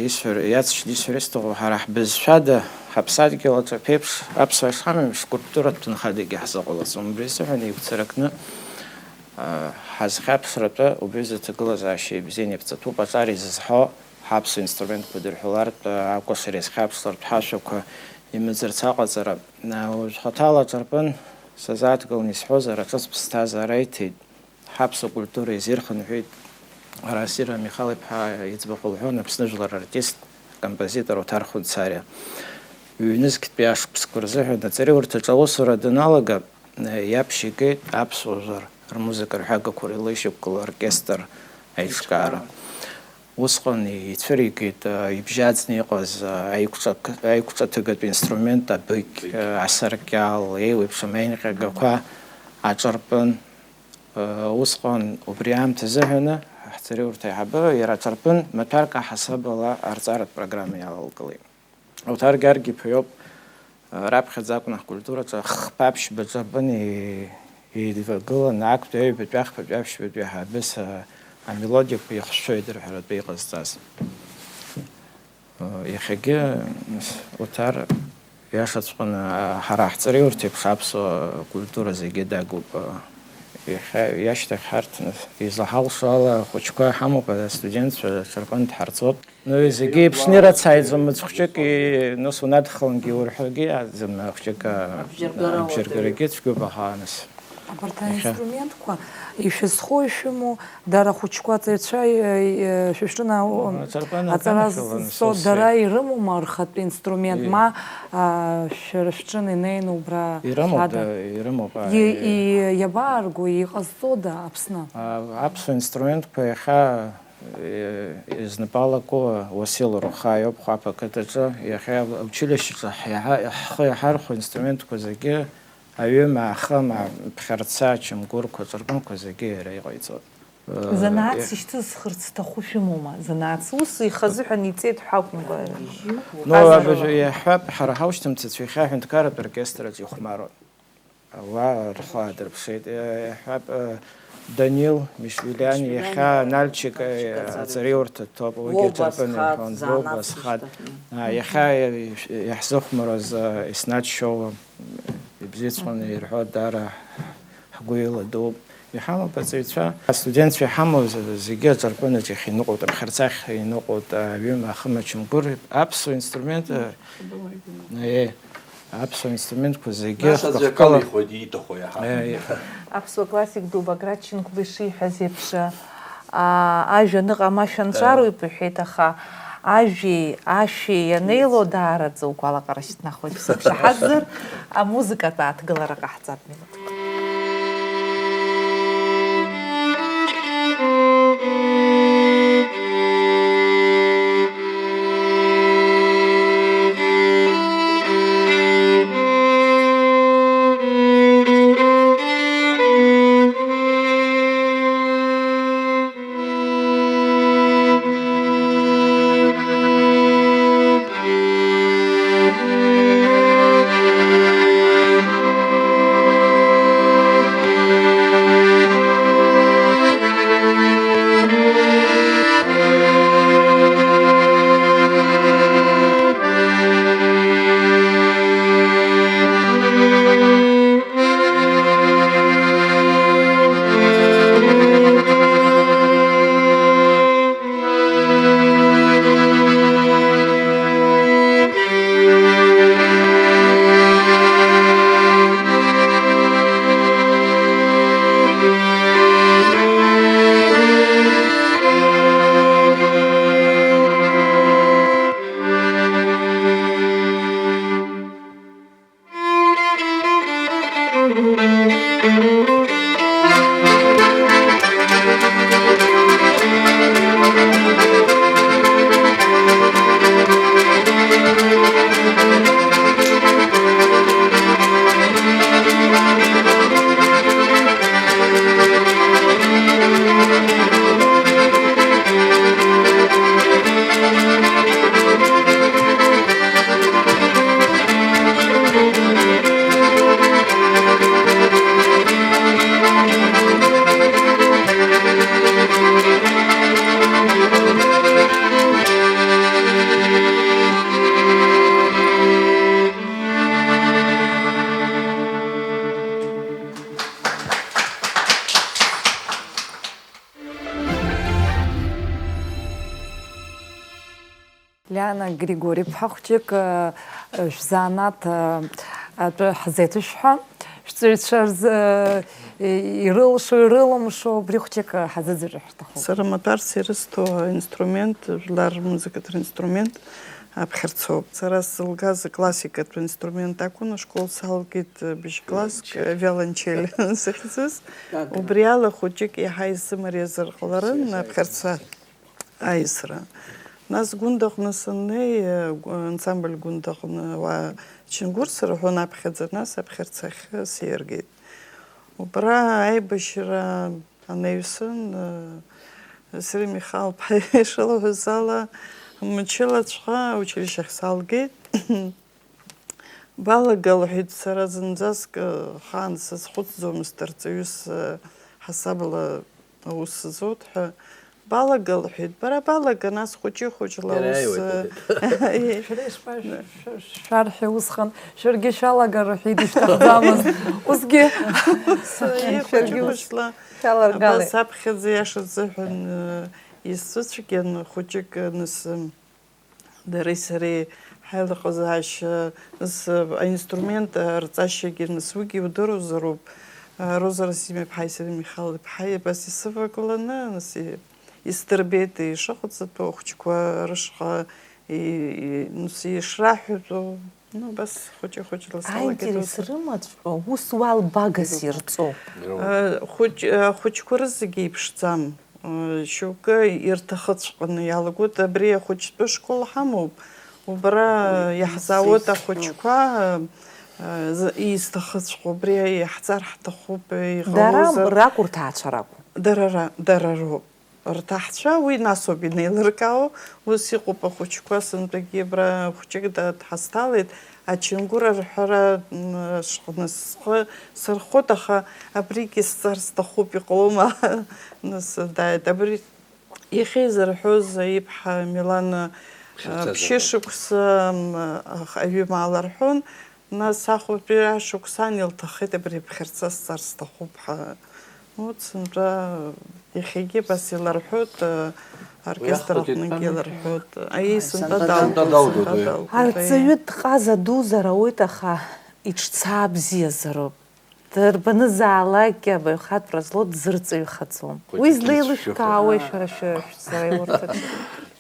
исҳәар, иаҵшьны исҳәар исҭаху, ҳара ҳбызшәада, ҳаԥсадгьыл аҿы аԥеиԥш, аԥсуаа ишҳамам еиԥш, культуратә ҭынхадагьы ҳзыҟалаӡом. Убри азыҳәан еиқәцаракны, ҳазхьаԥшратәы убри зыҭагылазаашьа ибзианы иаԥҵатәуп, аҿар изызҳо, ҳаԥсуа инструментқәа дырҳәалартә, акәашара иазхьаԥшлартә, ҳашәақәа имыӡырц аҟаҵара. Уажә хаҭала аҿырпын сазааҭгыланы исҳәозар, аҿыц ԥсҭазаара иҭеит. Ҳаԥсуа культура изирхынҳәит, ара Сира Михал-иԥҳа иӡбахә лҳәон Аԥсны жәлар артист, акомпозитор Оҭар Хәынцариа. Ҩнызқьтәи ашықәсқәа рзыҳәан аҵареиурҭаҿы аусура даналага, иаԥшьигеит аԥсуа жәлар рмузыка рҳәагақәа реилышьақәгыла оркестр аиҿкаара. Усҟан ицәыригеит, э, ибжьаӡны иҟаз, э, аиқәҿак-, аиқәҿаҭыгатә инструмент абыкь, э, асаркьал, еиуеиԥшым аинҟьагақәа аҿарпын. Э, усҟан убри аамҭазыҳәаны ҳҵариурҭа аиҳабы иара аҿарпын маҭәарк аҳасабала арҵаратә программа иалалгалеит. Оҭар Георги-иԥа иоуп, раԥхьаӡа акәын ҳкультураҿы хԥа ԥшьба ҿарпын и-, еидвагыланы, актәи аҩбатәи, ахԥатәи, аԥшьбатәи ҳабыс, а, амелодиақәа ихшәшәо идырҳәаратәы иҟазҵаз. Иахьагьы, Оҭар, иашаҵәҟьаны, а, ҳара ҳҵариурҭеиԥш аԥсуа культура зегьы дагуп. Иахьа, иашьҭахь ҳарҭ, излаҳалшо ала, ахәыҷқәа ҳамоуп, астудентцәа ҿарпын дҳарҵоит. Ну, зегьы еиԥшны ирацааиӡом, мыцхәҷык, и-, нас унадхалангьы урҳәогьы, а, зым-, хәҷык, а, абжьаргарагьы цәгьоуп, аха, нас. Абарҭ иахьа аинструментқәа ишәызхоу ишәымоу, дара ахәыҷқәа аҵаҩцәа, и-, и-, шәышәын ау-, аҵарпан аҵара аганахьала, зцо, нас, дара ирымоума рхатә инструмент, и-, ма, а, шәара шәҿын инеины убра ирымоуп, шәада? Да, ирымоуп, и-, а, и-, иабаарго, иҟазҵода Аԥсны? А, аԥсуа инструментқәа иахьа Изнапалакуа Уасил Рухаа иоуп Хәаԥ ақыҭаҿы. Иахьа аучилищеҿы ҳиаҳа-, ҳхы иаҳархәо инструментқәа зегьы, аҩымаа, ахымаа, ԥхьарца, ачамгәырқәа, аҿырпынқәа зегьы иара иҟаиҵоит. Занааҭс ишьҭызхырц зҭаху шәымоума? Занааҭс ус ихазыҳәан иҵеит ҳәа акәымкәа. Ну, абыржәы иаҳҳәап, ҳара ҳаушьҭымҭацәа иахьа аҳәынҭқарратә оркестр аҿы ихәмаруан. Уа рхы аадырԥшит. Э, иҳәап, э, Данил Мишвилиани, Мишвилиани, иахьа Нальчик, э, Нальчик аҵариурҭа дҭоуп, уигьы Уоуба аҿырпын схаҵ, иҳәон, занааҭс Уоуба схаҵ. Ишьҭахьан. А, иахьа, э, иаҳзыхәмаруаз, э, Еснаҭ Шьоуа, ибзиаҵәҟьаны ирҳәо, даара ҳгәы иладууп. Иҳамоуп аҵаҩцәа, астудентцәа иҳамоу з-, зегьы аҿырпынаҿ иахьа иныҟәоит, аԥхьарцахь иныҟәоит, аҩымаа, ахымаа, ачамгәыр, аԥсуа инструмент, э, Э, аԥсуа инструментқәа зегьы Нас аӡәы хкы-хкыла акалихуеит ииҭаху иаҳа. Э, э. Аԥсуа классик ду Баграт Шьынқәба ишиҳәаз еиԥш, аа, ажәа аныҟам ашәа нҵәароуп иҳәеит, аха ажәеи ашәеи ианеило даараӡа угәалаҟара шьҭнахуеит. Шәсықәшаҳаҭзар, амузыкатә ааҭгылара ҟаҳҵап. Лиана Григори-ԥҳа, хәҷык, э, шәзанааҭ, э, атәы ҳзеиҭышәҳәа, шәҵаҩцәа рзы, э, ирылшо, ирылымшо, убри хәҷык, э, ҳазыӡырҩыр ҳҭахуп. Сара маҭәарс ирысҭо инструмент, жәлар рмузыкатә инструмент аԥхьарцоуп. Сара сзылгаз классикатә инструмент акәын, ашкол салгеит, э, быжь класск, э, виолончель захьӡыз. Убри ала хәыҷык иаҳа исымариазар ҟаларын аԥхьарца. аисра. Нас Гәында аҟны саннеи, ансамбль Гәында аҟны уа Чынгәыр сырҳәон аԥхьаӡа, нас аԥхьарцахь сиаргеит. Убра аибашьра анаҩсан, Сири Михал-ԥҳа ишылҳәаз ала, мчылаҵәҟьа аучилишьчахь салгеит. Балага, лҳәеит, сара зынӡаск, э, хаан сазхәыцӡомызт, арҵаҩыс, э, ҳасабала аус зуеит ҳәа. Балага, лҳәеит, бара балага, нас хәыҷы-хәыҷла аус, э, Шәара ишԥа-, шә-, шәарҳәеи усҟан, шәаргьы шәалагар рҳәеит, ишәҭахӡамызт. Усгьы Сара шәаргьы ус хәыҷы-хәыҷла шәалагалеит. Абас аԥхьаӡа иаша азыҳәан, э, исзыцәгьан, хәыҷык, э, нас, э, Дареи сареи ҳаилаҟазаашьа, нас, аинструмент арҵашьагьы, нас, уигьы иудыруазароуп, Роза Расим-иԥҳаи Сири Михал-иԥҳаи абас исывагыланы, нас, и-, исдырбеит ишыҟаҵатәу ахәыҷқәа рышҟа, и-, и-, нас, ишраҳәатәу, ну, абас хәыҷы-хәыҷла салагеит. Аинтерес рымаҵәҟьоу, ус уалбагас ирҵоуп. Э, хәыҷ-, ахәыҷқәа рызегьы еиԥшӡам. Шьоукы ирҭахыҵәҟьаны иалагоит, абри ахәыҷтәы школ ҳамоуп, убра иаҳзаауеит ахәыҷқәа, изҭахыҵәҟьоу, убри иаҳҵар ҳҭахуп, иҟалозар. Дара ракәу, рҭаацәа ракәу? Дара ра-, дара роуп. Рҭаацәа, уи насоуп инеилыркаауа, ус иҟоуп ахәыҷқәа, сынтәагьы абра хәҷык да-, дҳасҭалеит, Ачынгәыр арҳәара, м, шҟны схы сырхоит, аха абригьы сҵар сҭахуп, иҟалома? Нас дааит. Абри иахьа изырҳәоз иԥҳа Милана, ԥхьарцазароуп. Ԥшьышықәса, м, ах-, аҩымаала рҳәон, нас ахәбатәи ашықәсан илҭаххеит абри аԥхьарца сҵар сҭахуп ҳәа. Урҭ сынтәа иахьагьы абас иларҳәоит, оркестр аҟныгьы иларҳәоит. Аиеи, сынтәа далгоит, сынтәа далгоит, аиеи. Арҵаҩы дҟаза дузар ауеит, аха иҿцаа бзиазароуп. Дырбанызаалакгьы абаҩхатәра злоу дзырҵаҩхаӡом. Уи злеилышәкаауеи шәара шәара шәара иурҭаҿы?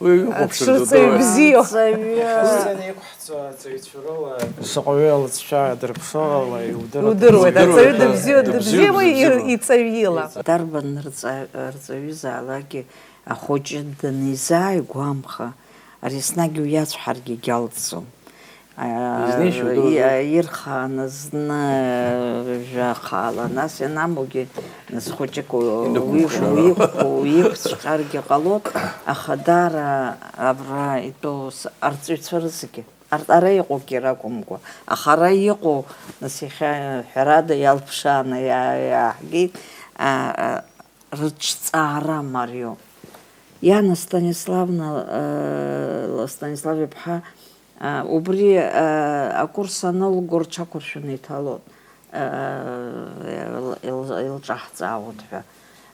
Уи иҟоуп. Дшырҵаҩ бзиоу. Арҵаҩы. Сцена иқәҳҵо аҵаҩцәа рыла. Шаҟаҩы алҵшәа дырԥшуала иудыруеит. Удыруеит, аҵаҩы дыбзиоу, дыбзиоу, дыбзиоу, дыбзиоу, иҵаҩила. Дарбан рҵа-, рҵаҩызаалакгьы ахәыҷы данизааигәамха, ари еснагь уи иацәҳаргьы гьалҵӡом. Изнеишьа удыруеит. Ирхааны зны жәа хаала, нас ианамугьы, нас хәыҷык у-, уи-, уиқәцәҟьаргьы ҟалоит, аха даара абра итәоу с-, арҵаҩцәа рызегьы. Ар-, ара иҟоугьы ракәымкәа, аха ара иҟоу, нас, иахьа ҳәарада иалԥшааны иаа-, иааҳгеит, а, а, рыҿҵаара мариоуп. Иана Станиславна, э, Станислав иԥҳа, э, убри, э, акурс анылго рҽақәыршәаны иҭалон, э, ил-, ил-, илҿаҳҵаауан ҳәа.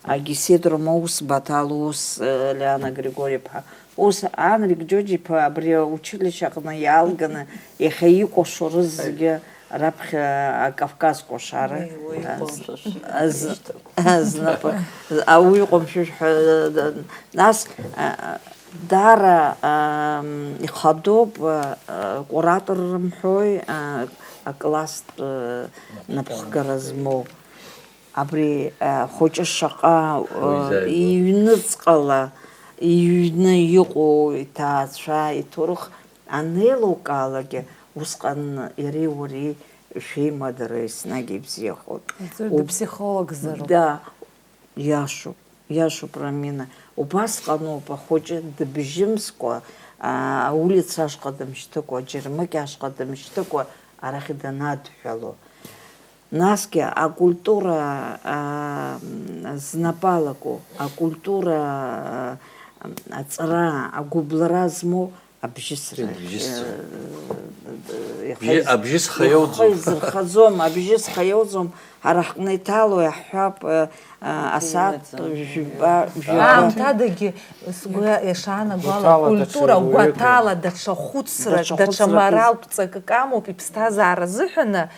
Агисидро Моус Баҭал, ус, э, Лиана Григори-иԥҳа, ус Анрик Џьоџьиԥа абри аучилишье аҟны иаалганы иахьа икәашо рызегьы раԥхьа акавказ кәашара, уи, уи а, иҟоумшәышә. А, з-, а, знапы, а, уи иҟоумшәышә ҳәа, а, нас, а, а, даара, а, м, ихадоуп, а, а, куратор рымҳәои, а, акласстә, а, напхгара змоу. Абри, а, хәыҷы шаҟа, а, уизааигәоу, иҩныҵҟала, иҩны иҟоу иҭаацәа, иҭоурых анеилукаалакгьы, усҟан иареи уареи шәеимадара еснагь ибзиахоит. Аӡәы уб-, дыԥсихологзароуп. Да, иашоуп, иашоуп, Рамина. Убасҟаноуп ахәыҷы дыбжьымскәа, а, аулица ашҟа дымшьҭыкәа, аџьармыкьа ашҟа дымшьҭыкәа, арахь данадҳәало. Насгьы акультура, а, знапы алаку, акультура, а, аҵара, агәыблра змоу абжьысра, абжьысра, э, э, ихы Бжьы-, из-, абжьысха ихы иоуӡом. Изырхаӡом, абжьысха иоуӡом, ҳара ҳҟны иҭало иаҳҳәап, э, а, асааҭ жәба, жәаба. Аамҭадагьы сгәы иа-, иашаанаго ала, гәаҭала культура, даҽа уаҩык, гәаҭала даҽа хәыцрак, даҽа даҽа хәыцрак. Моралтә ҵакык амоуп, иԥсҭазаара азыҳәаны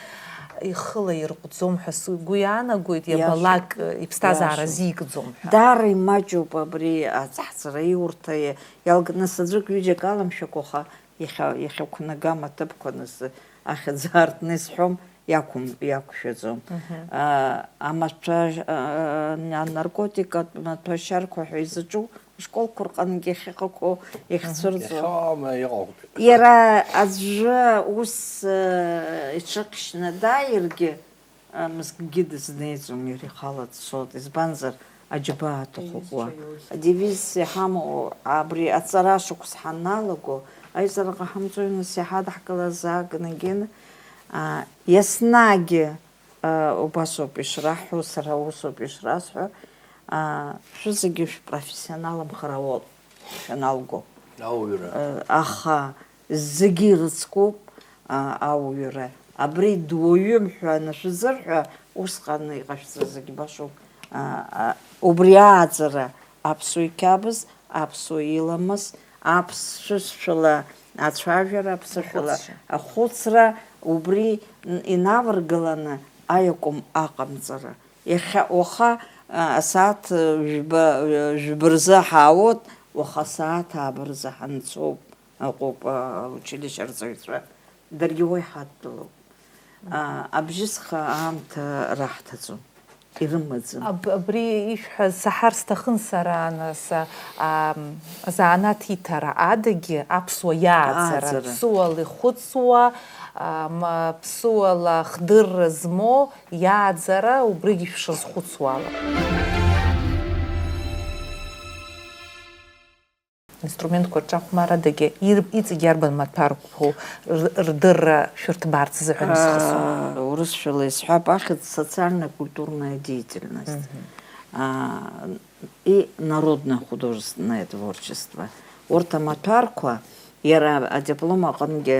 ихы лаирҟәӡом ҳәа сгәы иаанагоит, иашоуп. Иабалак, э, иԥсҭазаара, иашоуп, азикӡом ҳәа. Даара имаҷуп абри аҵаҳҵара иурҭа, иа-, иалганы саӡәык ҩыџьак аламшәакәаха, иахьа-, иахьақәнагам аҭыԥқәа назы ахьӡ аартны исҳәом, иақәым-, иақәшәаӡом. Мгм. А, амаҭәа, а, анаркотикатә маҭәашьарқәа ҳәа изаҿу Ашколқәа рҟынгьы ахьыҟақәоу иахьцәырҵуа. Иахьоума иҟоуп. Иара аӡәы ус э, иҽыхьшьны дааиргьы, э, мызкгьы дызнеиӡом, иара ихала дцоит. Избанзар, аџьабаа аҭахуп уа. Адивизиа иҳамоу абри аҵара шықәс ҳаналаго, аизара ҟаҳамҵои нас иҳадаҳкылаз аагнагьы, а, иаснагьы, а, убасоуп ишраҳҳәо, сара усоуп ишрасҳәо, а, шәызегьы шәпрофессионалымхар ауоуп шәаналго. Ауаҩра. Аха зегьы ирыцкуп, а, ауаҩра. Абри дуаҩым ҳәа анышәзырҳәа, усҟан иҟашәҵаз зегь башоуп. А, а, убри ааӡара аԥсуа иқьабз, аԥсуа иламыс, аԥсшәышәла ацәажәара, аԥсышәала ахәыцра, убри н- инаваргаланы аиакәым аҟамҵара. Иахьа, уаха, а, асааҭ, а, жәба, а, жәба рзы ҳаауеит, уаха асааҭ ааба рзы ҳанцоуп, ыҟоуп, а, аучилишье арҵаҩцәа. Даргьы уа иҳадтәалоуп. А, абжьысха аамҭа раҳҭаӡом, ирымаӡам. Аб- Абри ишәҳәаз саҳар сҭахын сара, нас, а, ам, азанааҭ иҭара адагьы аԥсуа иааӡара, Ааӡара. Ԥсыуала ихәыцуа, ам, ԥсыуала хдырра змоу иааӡара, убригьы шәшазхәыцуала. Инструментқәа рҿахәмарадагьы ир- иҵегь иарбан маҭәарқәоу р- рдырра шәырҭбаарц азыҳәан исхысуа? Урысшәала исҳәап, ахьӡ социально-культурная деятельность и народное художественное творчество. Урҭ амаҭәарқәа иара адиплом аҟынгьы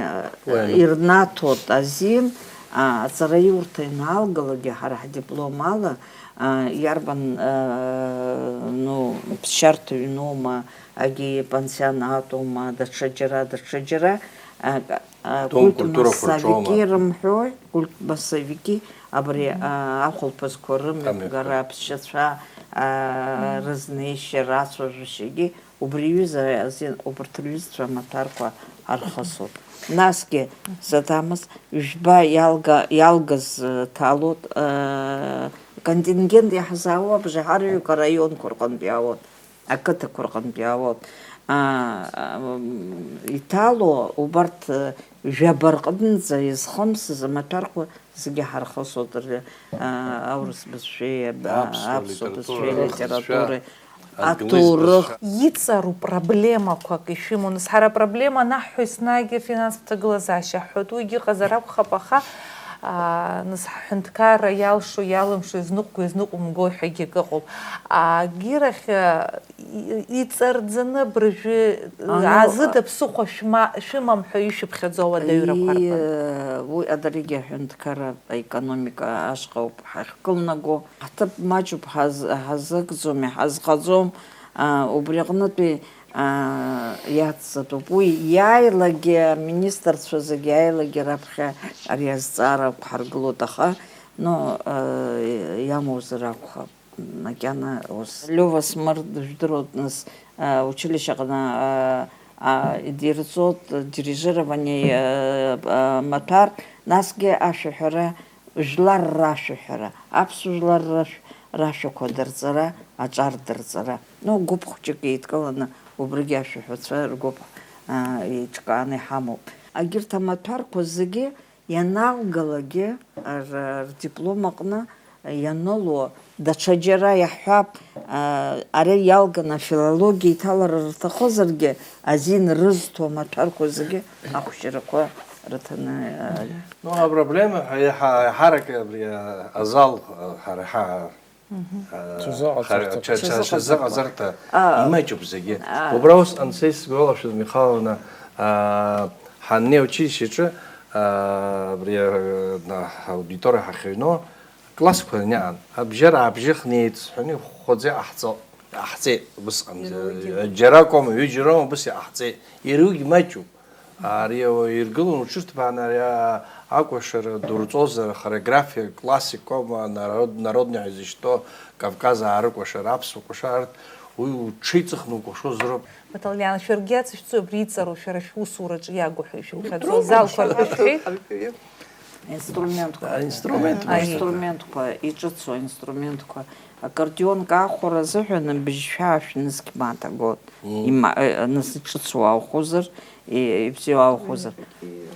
ирнаҭоит азин, аҵараиурҭа ианаалгалакгьы ҳара ҳдиплом ала, иарбан, ну, ԥсшьарҭа ҩноума, егьи пансионатума, даҽаџьара, даҽаџьара, культмассовики рымҳәои, культмассовики, абри ахәылԥазқәа рымҩаԥгара, аԥсшьацәа рызнеишьа, рацәажәашьагьы убри аҩыза азин убарҭ рҩызцәа амаҭәарқәа архысуп. Насгьы, Саҭамыз, жәба иалга-, иалгаз ҭалоит, контингент иаҳзаауа абжаҳарҩык араионқәа рҟынтә иаауеит. Ақыҭақәа рҟынтә иаауеит. Иҭало убарҭ жәаба рҟынӡа изхымсыз амаҭәарқәа зегьы ҳархысуеит, аурыс бызшәеи аԥсуа бызшәеи, алитературеи, аҭоурых. Иҵару проблемақәак ишәымоу, нас ҳара апроблема анаҳҳәо еснагь афинанстә ҭагылазаашьа ҳҳәоит, уигьы ыҟазар акәхап, аха нас ҳҳәынҭқарра иалшо, иалымшо, изныҟәго, изныҟәымго ҳәагьы акы ыҟоуп. Агьырахь иҵарӡаны абыржәы азыда ԥсыхәа шәмам ҳәа ишәыԥхьаӡоу адаҩрақәа рҟынтә? Уи адаргьы аҳәынҭқарратә аекономика ашҟа ауп ҳахькылнаго. Ҳҭыԥ маҷуп, ҳазыгӡом, иҳазхаӡом, убри аҟнытәи иацҵатәуп. Уи иааилагьы аминистрцәа зегьы иааилагьы раԥхьа ари азҵаара ақәҳаргылоит, аха, ну, иамоузар акәхап. Макьана ус. Лиова Смыр дыжәдыруеит, нас, училишье аҟны идирҵоит дирижирование маҭәар, насгьы ашәаҳәара, жәлар рашәаҳәара, аԥсуа жәлар рашә-, рашәақәа дырҵара, аҿар дырҵара. Ну, гәыԥ хәҷык еидкыланы убригьы ашәаҳәацәа ргәыԥ еиҿкааны иҳамоуп. Егьырҭ амаҭәарқәа зегьы ианалгалакгьы р-, рдиплом аҟны ианыло, даҽаџьара иаҳҳәап, ара иалганы афилологиа иҭалара рҭахызаргьы, азин рызҭо амаҭәарқәа зегьы ахәшьарақәа рыҭаны. Ну, апроблема, еиҳа-, еиҳарак абри азал, ҳара ҳа-, Ҽазыҟаҵарҭа. Ҽа-, ҽа-, ҽазыҟаҵарҭа имаҷуп зегьы. Убра усҟан са исгәалашәоз, Михайловна, ҳаннеи аучилишьеҿы, абри, аудиториа ҳахьыҩноу, классқәа рыниаан, абжьара аабжьы хнеит сҳәаны, хәхәаӡа иҟаҳҵо, иҟаҳҵеит усҟан. Џьара акоума, ҩыџьароума, убыс иҟаҳҵеит. Иара уигь маҷуп. Ари иргылон уҽырҭбааны, ари акәашара дурҵозар, хореографиа, классикоума, народ-, народный ҳәа изышьҭоу, Кавказ аарыкәашара, аԥсуа кәашара, арҭ уи уҽеиҵыхны укәашозароуп. Баталиан, шәаргьы ацышәҵои абри иҵару шәара шәусураҿы иагу ҳәа ишәымҳәаӡо, залқәа рҳәа шәҳәеит? Аинструментқәа. Аинструментқәа. Аинструментқәа, иҿыцу аинструментқәа. Аккордеон каахәара азыҳәан быжьшәа ашә нызқь мааҭ агон. Мм. Има-, э, нас иҿыцу аухозар, и-, ибзиоу аухозар.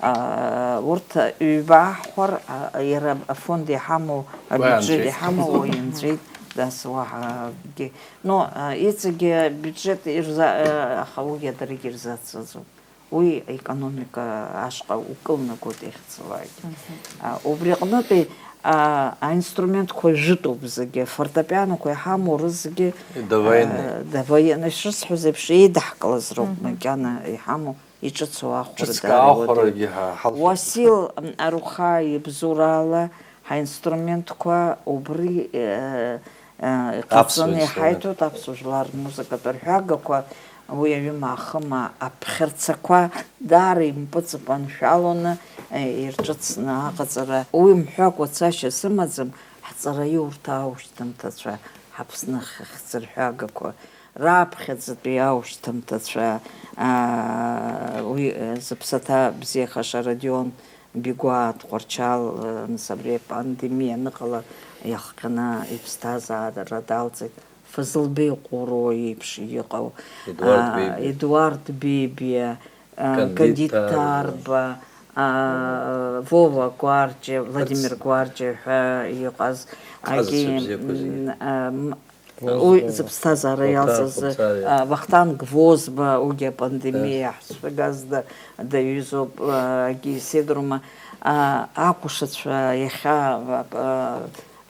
А, урҭ ҩба аҳхәар, а, иара афонд иҳамоу, абиуџьет иҳамоу, уаҩ инҵәеит, нас уаҳа акгьы. Но, а, иҵегьы абиуџьет ирза-, а, аха уигьы адарагьы ирзацаӡом. Уи аекономика ашҟа укылнагоит иахьцалакгьы. Мгм. А, убри аҟнытәи, а, аинструментқәа жәытәуп зегьы, афортепианокәа иҳамоу рызегьы, Довоенный. А, довоенный, шысҳәаз еиԥш, еидаҳкылаз роуп, Мгм. макьана иҳамоу, иҿыцу ахәра Ҿыцк дааруеит. Аахәарагьы ҳа-, ҳалшоит. Уасил, м, Аруха ибзоурала ҳаинструментқәа убри, э, э, иҟаҵаны Аԥсуа инструмент. Иҳаиҭоит аԥсуа жәлар рмузыкатә арҳәагақәа, уи аҩымаа-ахымаа аԥхьарцақәа даара импыҵыпаншәаланы, э, ирҿыцны аҟаҵара. Уи мҳәакәа цашьа сымаӡам, ҳҵараиурҭа аушьҭымҭацәа, ҳАԥсны ахьӡырҳәагақәа раԥхьаӡатәи аушьҭымҭацәа, аа, уи, э, зыԥсаҭа бзиахаша Родион Бигәаа Тҟәарчал, э, нас абри апандемиа аныҟала иахҟьаны иԥсҭазаара далҵит. Фазылбеи Ҟәыруа иеиԥш иҟоу, Едуард аа, Бебиа. Едуард Бебиа, аа, Кандид Кандид Тарба. Тарба, аа, Вова Гәарџьа, Владимир Гәарџьа ҳәа иҟаз, Ҟазацәа агьи, бзиақәа зегьы. М, аа, м, Гвозба. Уи зыԥсҭазаара Вахтанг иалҵыз, Хәыцариа. А, Вахтанг Гвозба, уигьы апандемиа Да. ҳцәагаз да-, даҩызоуп, а, агьи исидрума, а, акәашацәа иахьа, а, а,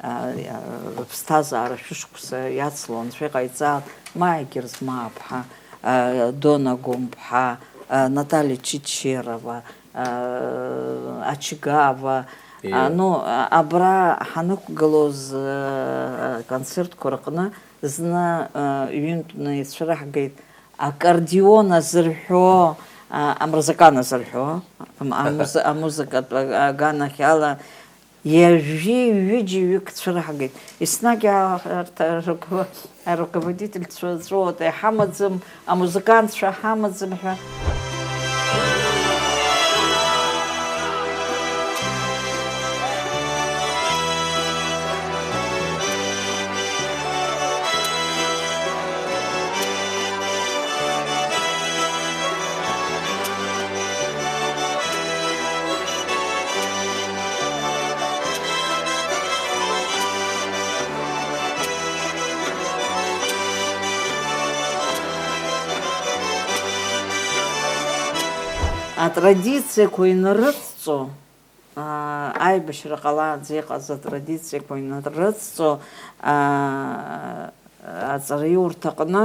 а, рыԥсҭазаара шәышықәса иацло анцәа иҟаиҵа, Маиа Герзмааԥҳа, а, Дона Гәымԥҳа, а, Наталиа Чичерова, а, Ачигава. Иа. А, ну, а, абра ҳанықәгылоз, а, аконцертқәа рҟны зны, а, ҩынтәны ицәыраҳгеит аккордеон азырҳәо, а, амырзакан азырҳәо, ам-, амузы-, амузыкатә аганахьала ҩажәи ҩыџьа ҩык цәыраҳгеит. Еснагь а-, арҭ аргу-, Аруководительцәа ҵәыуата иҳамаӡам, амузыкантцәа ҳамаӡам ҳәа. Атрадициақәа инарыдҵо, аа, аибашьра ҟалааӡа иҟаз атрадициақәа инарыдҵо, аа, аҵараиурҭаҟны,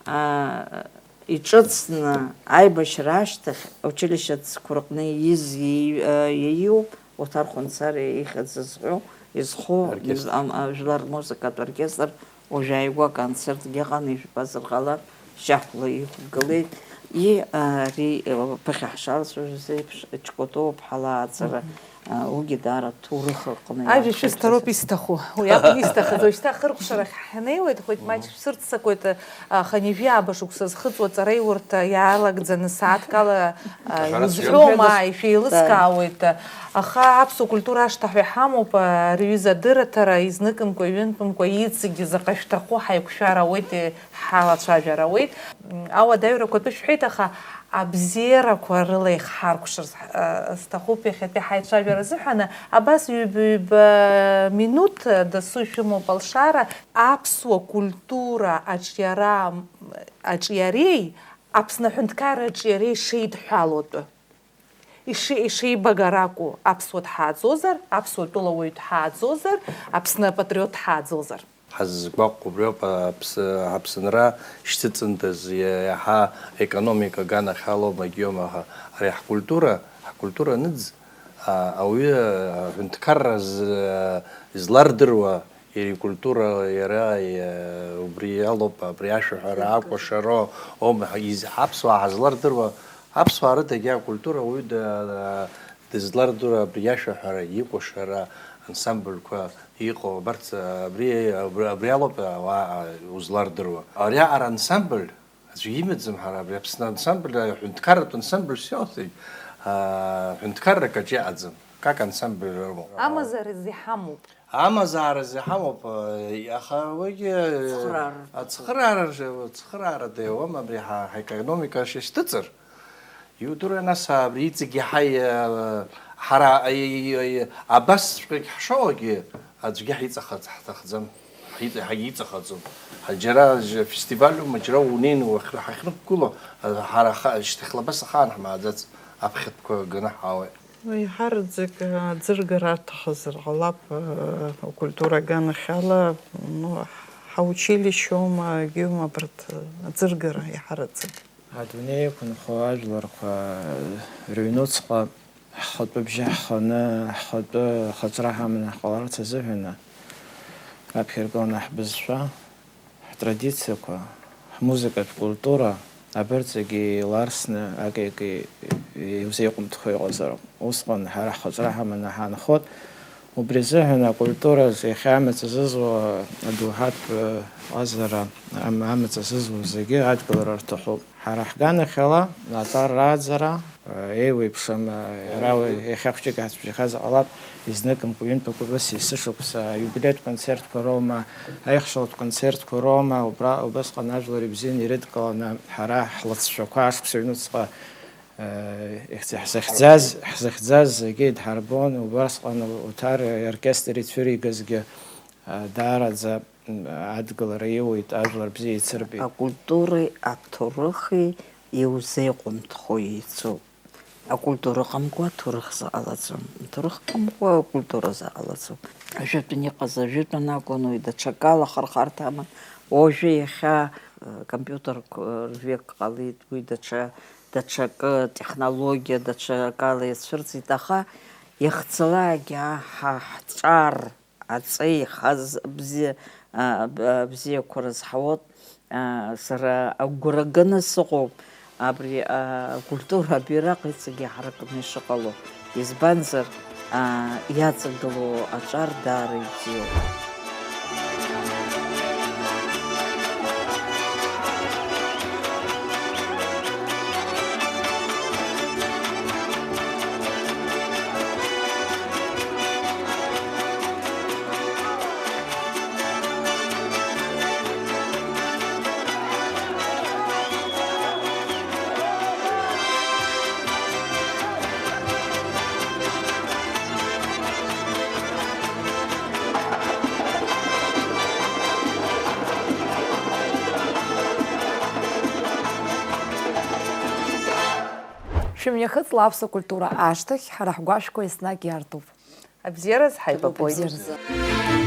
аа, иҿыцны аибашьра ашьҭахь аучилишье ҵқәа рҟны ииз иаи-, иаиуп Оҭар Хәынцариа ихьӡ зху, изху Оркестр. Ам-, а, жәлар рмузыкатә оркестр, уажә ааигәа аконцертгьы ыҟан, ижәбазар ҟалап, шьахәла иқәгылеит. И, а, ари, а, ԥыхьа ҳшалацәажәоз еиԥш, Ҷкәытоу ԥҳала ааҵара, Мгм. а, уигьы даара ҭоурых аҟны Ажәа иаанхеит шәысҭароуп ҳәа. Исҭаху. Уи акәын исҭахыз. Уажәшьҭа ахыркәшарахь ҳнеиуеит, хоть Мгм. маҷк шәсырццакуеит, аха ҩажәи ааба шықәса зхыҵуа аҵараиурҭа иалагӡаны сааҭк ала, а, Аха нас иузҳәома, шәымҳәада? Ишәеилыскаауеит. Аха аԥсуа культура ашҭа ҳәа иҳамоуп, а, рҩыза адырраҭара изныкымкәа, ҩынтәымкәа иҵегьы заҟа шәҭаху ҳаиқәшәар ауеит, ҳалацәажәар ауеит. М, ауадаҩрақәа атәы шәҳәеит, аха абзиарақәа рыла ихҳаркәшарц, а, сҭахуп иахьатәи ҳаицәажәара азыҳәан. Абас ҩба-ҩба минуҭ дасу ишәымоуп алшара. Аԥсуа культура аҿиара, аҿиареи Аԥсны аҳәынҭқарра аҿиареи шеидҳәалоу атәы. Иши-, ишеибагара акәу, аԥсуа дҳааӡозар, аԥсуа тәылауаҩ дҳааӡозар, Аԥсны апатриот дҳааӡозар? Ҳаззгәаҟ убриоуп, аԥс-, Аԥсынра шьҭыҵындаз иа-, иаҳа аекономика аганахьалоума, егьиоума, аха ари ҳкультура, ҳкультура аныӡ, а, ауаҩы аҳәынҭқарра з-, излардыруа, иара икультура, иара, иа-, убри алоуп, абри ашәаҳәара, акәашароу, оума, из-, ҳаԥсуаа ҳазлардыруа, аԥсуаа рыдагьы акультура ауаҩы да-, дызлардыруа абри иашәаҳәара, икәашара, ансамбльқәа иҟоу, абарҭ, абри, абри, абри алоуп ауаа узлардыруа. Ариаҟара ансамбль аӡәы имаӡам, ҳара абри Аԥсны ансамбль, аҳәынҭқарратә ансамбль сиоҭеит, аҳәынҭқарра акаҿ иаҟаӡам. Как ансамбль рымоуп. Амазараз иҳамоуп. Амазаараз иҳамоуп, аха уигьы Цхыраарыртә. Ацхыраара, ацхыраарада иауам, абри ҳа, ҳаекономика шьашьҭыҵыр, иудыруеи, нас, абри иҵегь иаҳа, ҳара, абасҵәҟьагь ҳшоуагьы аӡәгьы ҳиҵахац ҳҭахӡам. Ҳиҵ-, ҳагьиҵахаӡом. Ҳа џьара фестиваль аума, џьара унеины уахь-, ҳахьнықәгыло, ҳара ха-, шьҭахьла абас ахаан ҳмааӡац, аԥхьатәқәа ганы ҳаауеит. Иҳараӡак аӡыргара аҭахызар ҟалап, э, акультура аганахьала, ну, ҳаучилишьоума, егьиума абарҭ, э, аӡыргара иҳараӡак. Адунеи иқәынхо ажәларқәа рыҩнуҵҟа ҳхатәы бжьы ҳханы, ҳхатәы ахаҵара ҳаманы ҳҟаларц азыҳәан, раԥхьа иргыланы ҳбызшәа, ҳтрадициақәа, ҳмузыкатә культура, абарҭ зегьы еиларсны акеик иузеиҟәымҭхо иҟазароуп. Усҟан ҳара ҳхаҵара ҳаманы ҳаанхоит. Убри азыҳәан акультура иахьа амаҵ азызуа адоуҳатә ҟазара, ам-, амаҵ азызуа зегьы адгылара рҭахуп. Ҳара ҳганахьала аҵар рааӡара, еиуеиԥшым, иара уи иахьа хәҷык ацәгьахазар ҟалап, изныкымкәа, ҩынтәык, ус есышықәса аиубилеитә концертқәа роума, аихшьалатә концертқәа роума, убра, убасҟан ажәлар ибзианы ирыдкыланы, ҳара ҳлыҵшәақәа ашықәс ҩнуҵҟа, э, иахьӡ-, ҳзыхьӡаз, ҳзыхьӡаз зегьы идҳарбон, убасҟан Оҭар иоркестр ицәыригазгьы, э, даараӡа адгылара иоуеит, ажәлар бзиа еицырбеит. Акультуреи аҭоурыхи иузеиҟәымҭхо еицуп. Акультура ыҟамкәа аҭоурых заҟалаӡом, аҭоурых ыҟамкәа акультура заҟалаӡом. Ажәытәан иҟаз ажәытәан акәын уи, даҽакала ахырхарҭа аман. Уажәы иахьа, э, компиутерқәа рвек ҟалеит, уи даҽа, даҽакы, технологиа даҽакала иацәырҵит, аха иахьцалакгьы ҳа ҳҿар аҵеи хаз бзиа, а, б-, бзиақәа рызҳауоуп. А, сара агәра ганы сыҟоуп абри, а, акультура абираҟ иҵегьы ҳаракны ишыҟало. Избанзар, а, иаҵагылоу аҿар даара ибзиоуп. Шәымҩахыҵ ла аԥсуа культура ашҭахь, ҳара ҳгәашәқәа еснагь иартуп. Абзиараз ҳаибабоит. Абзиаразы.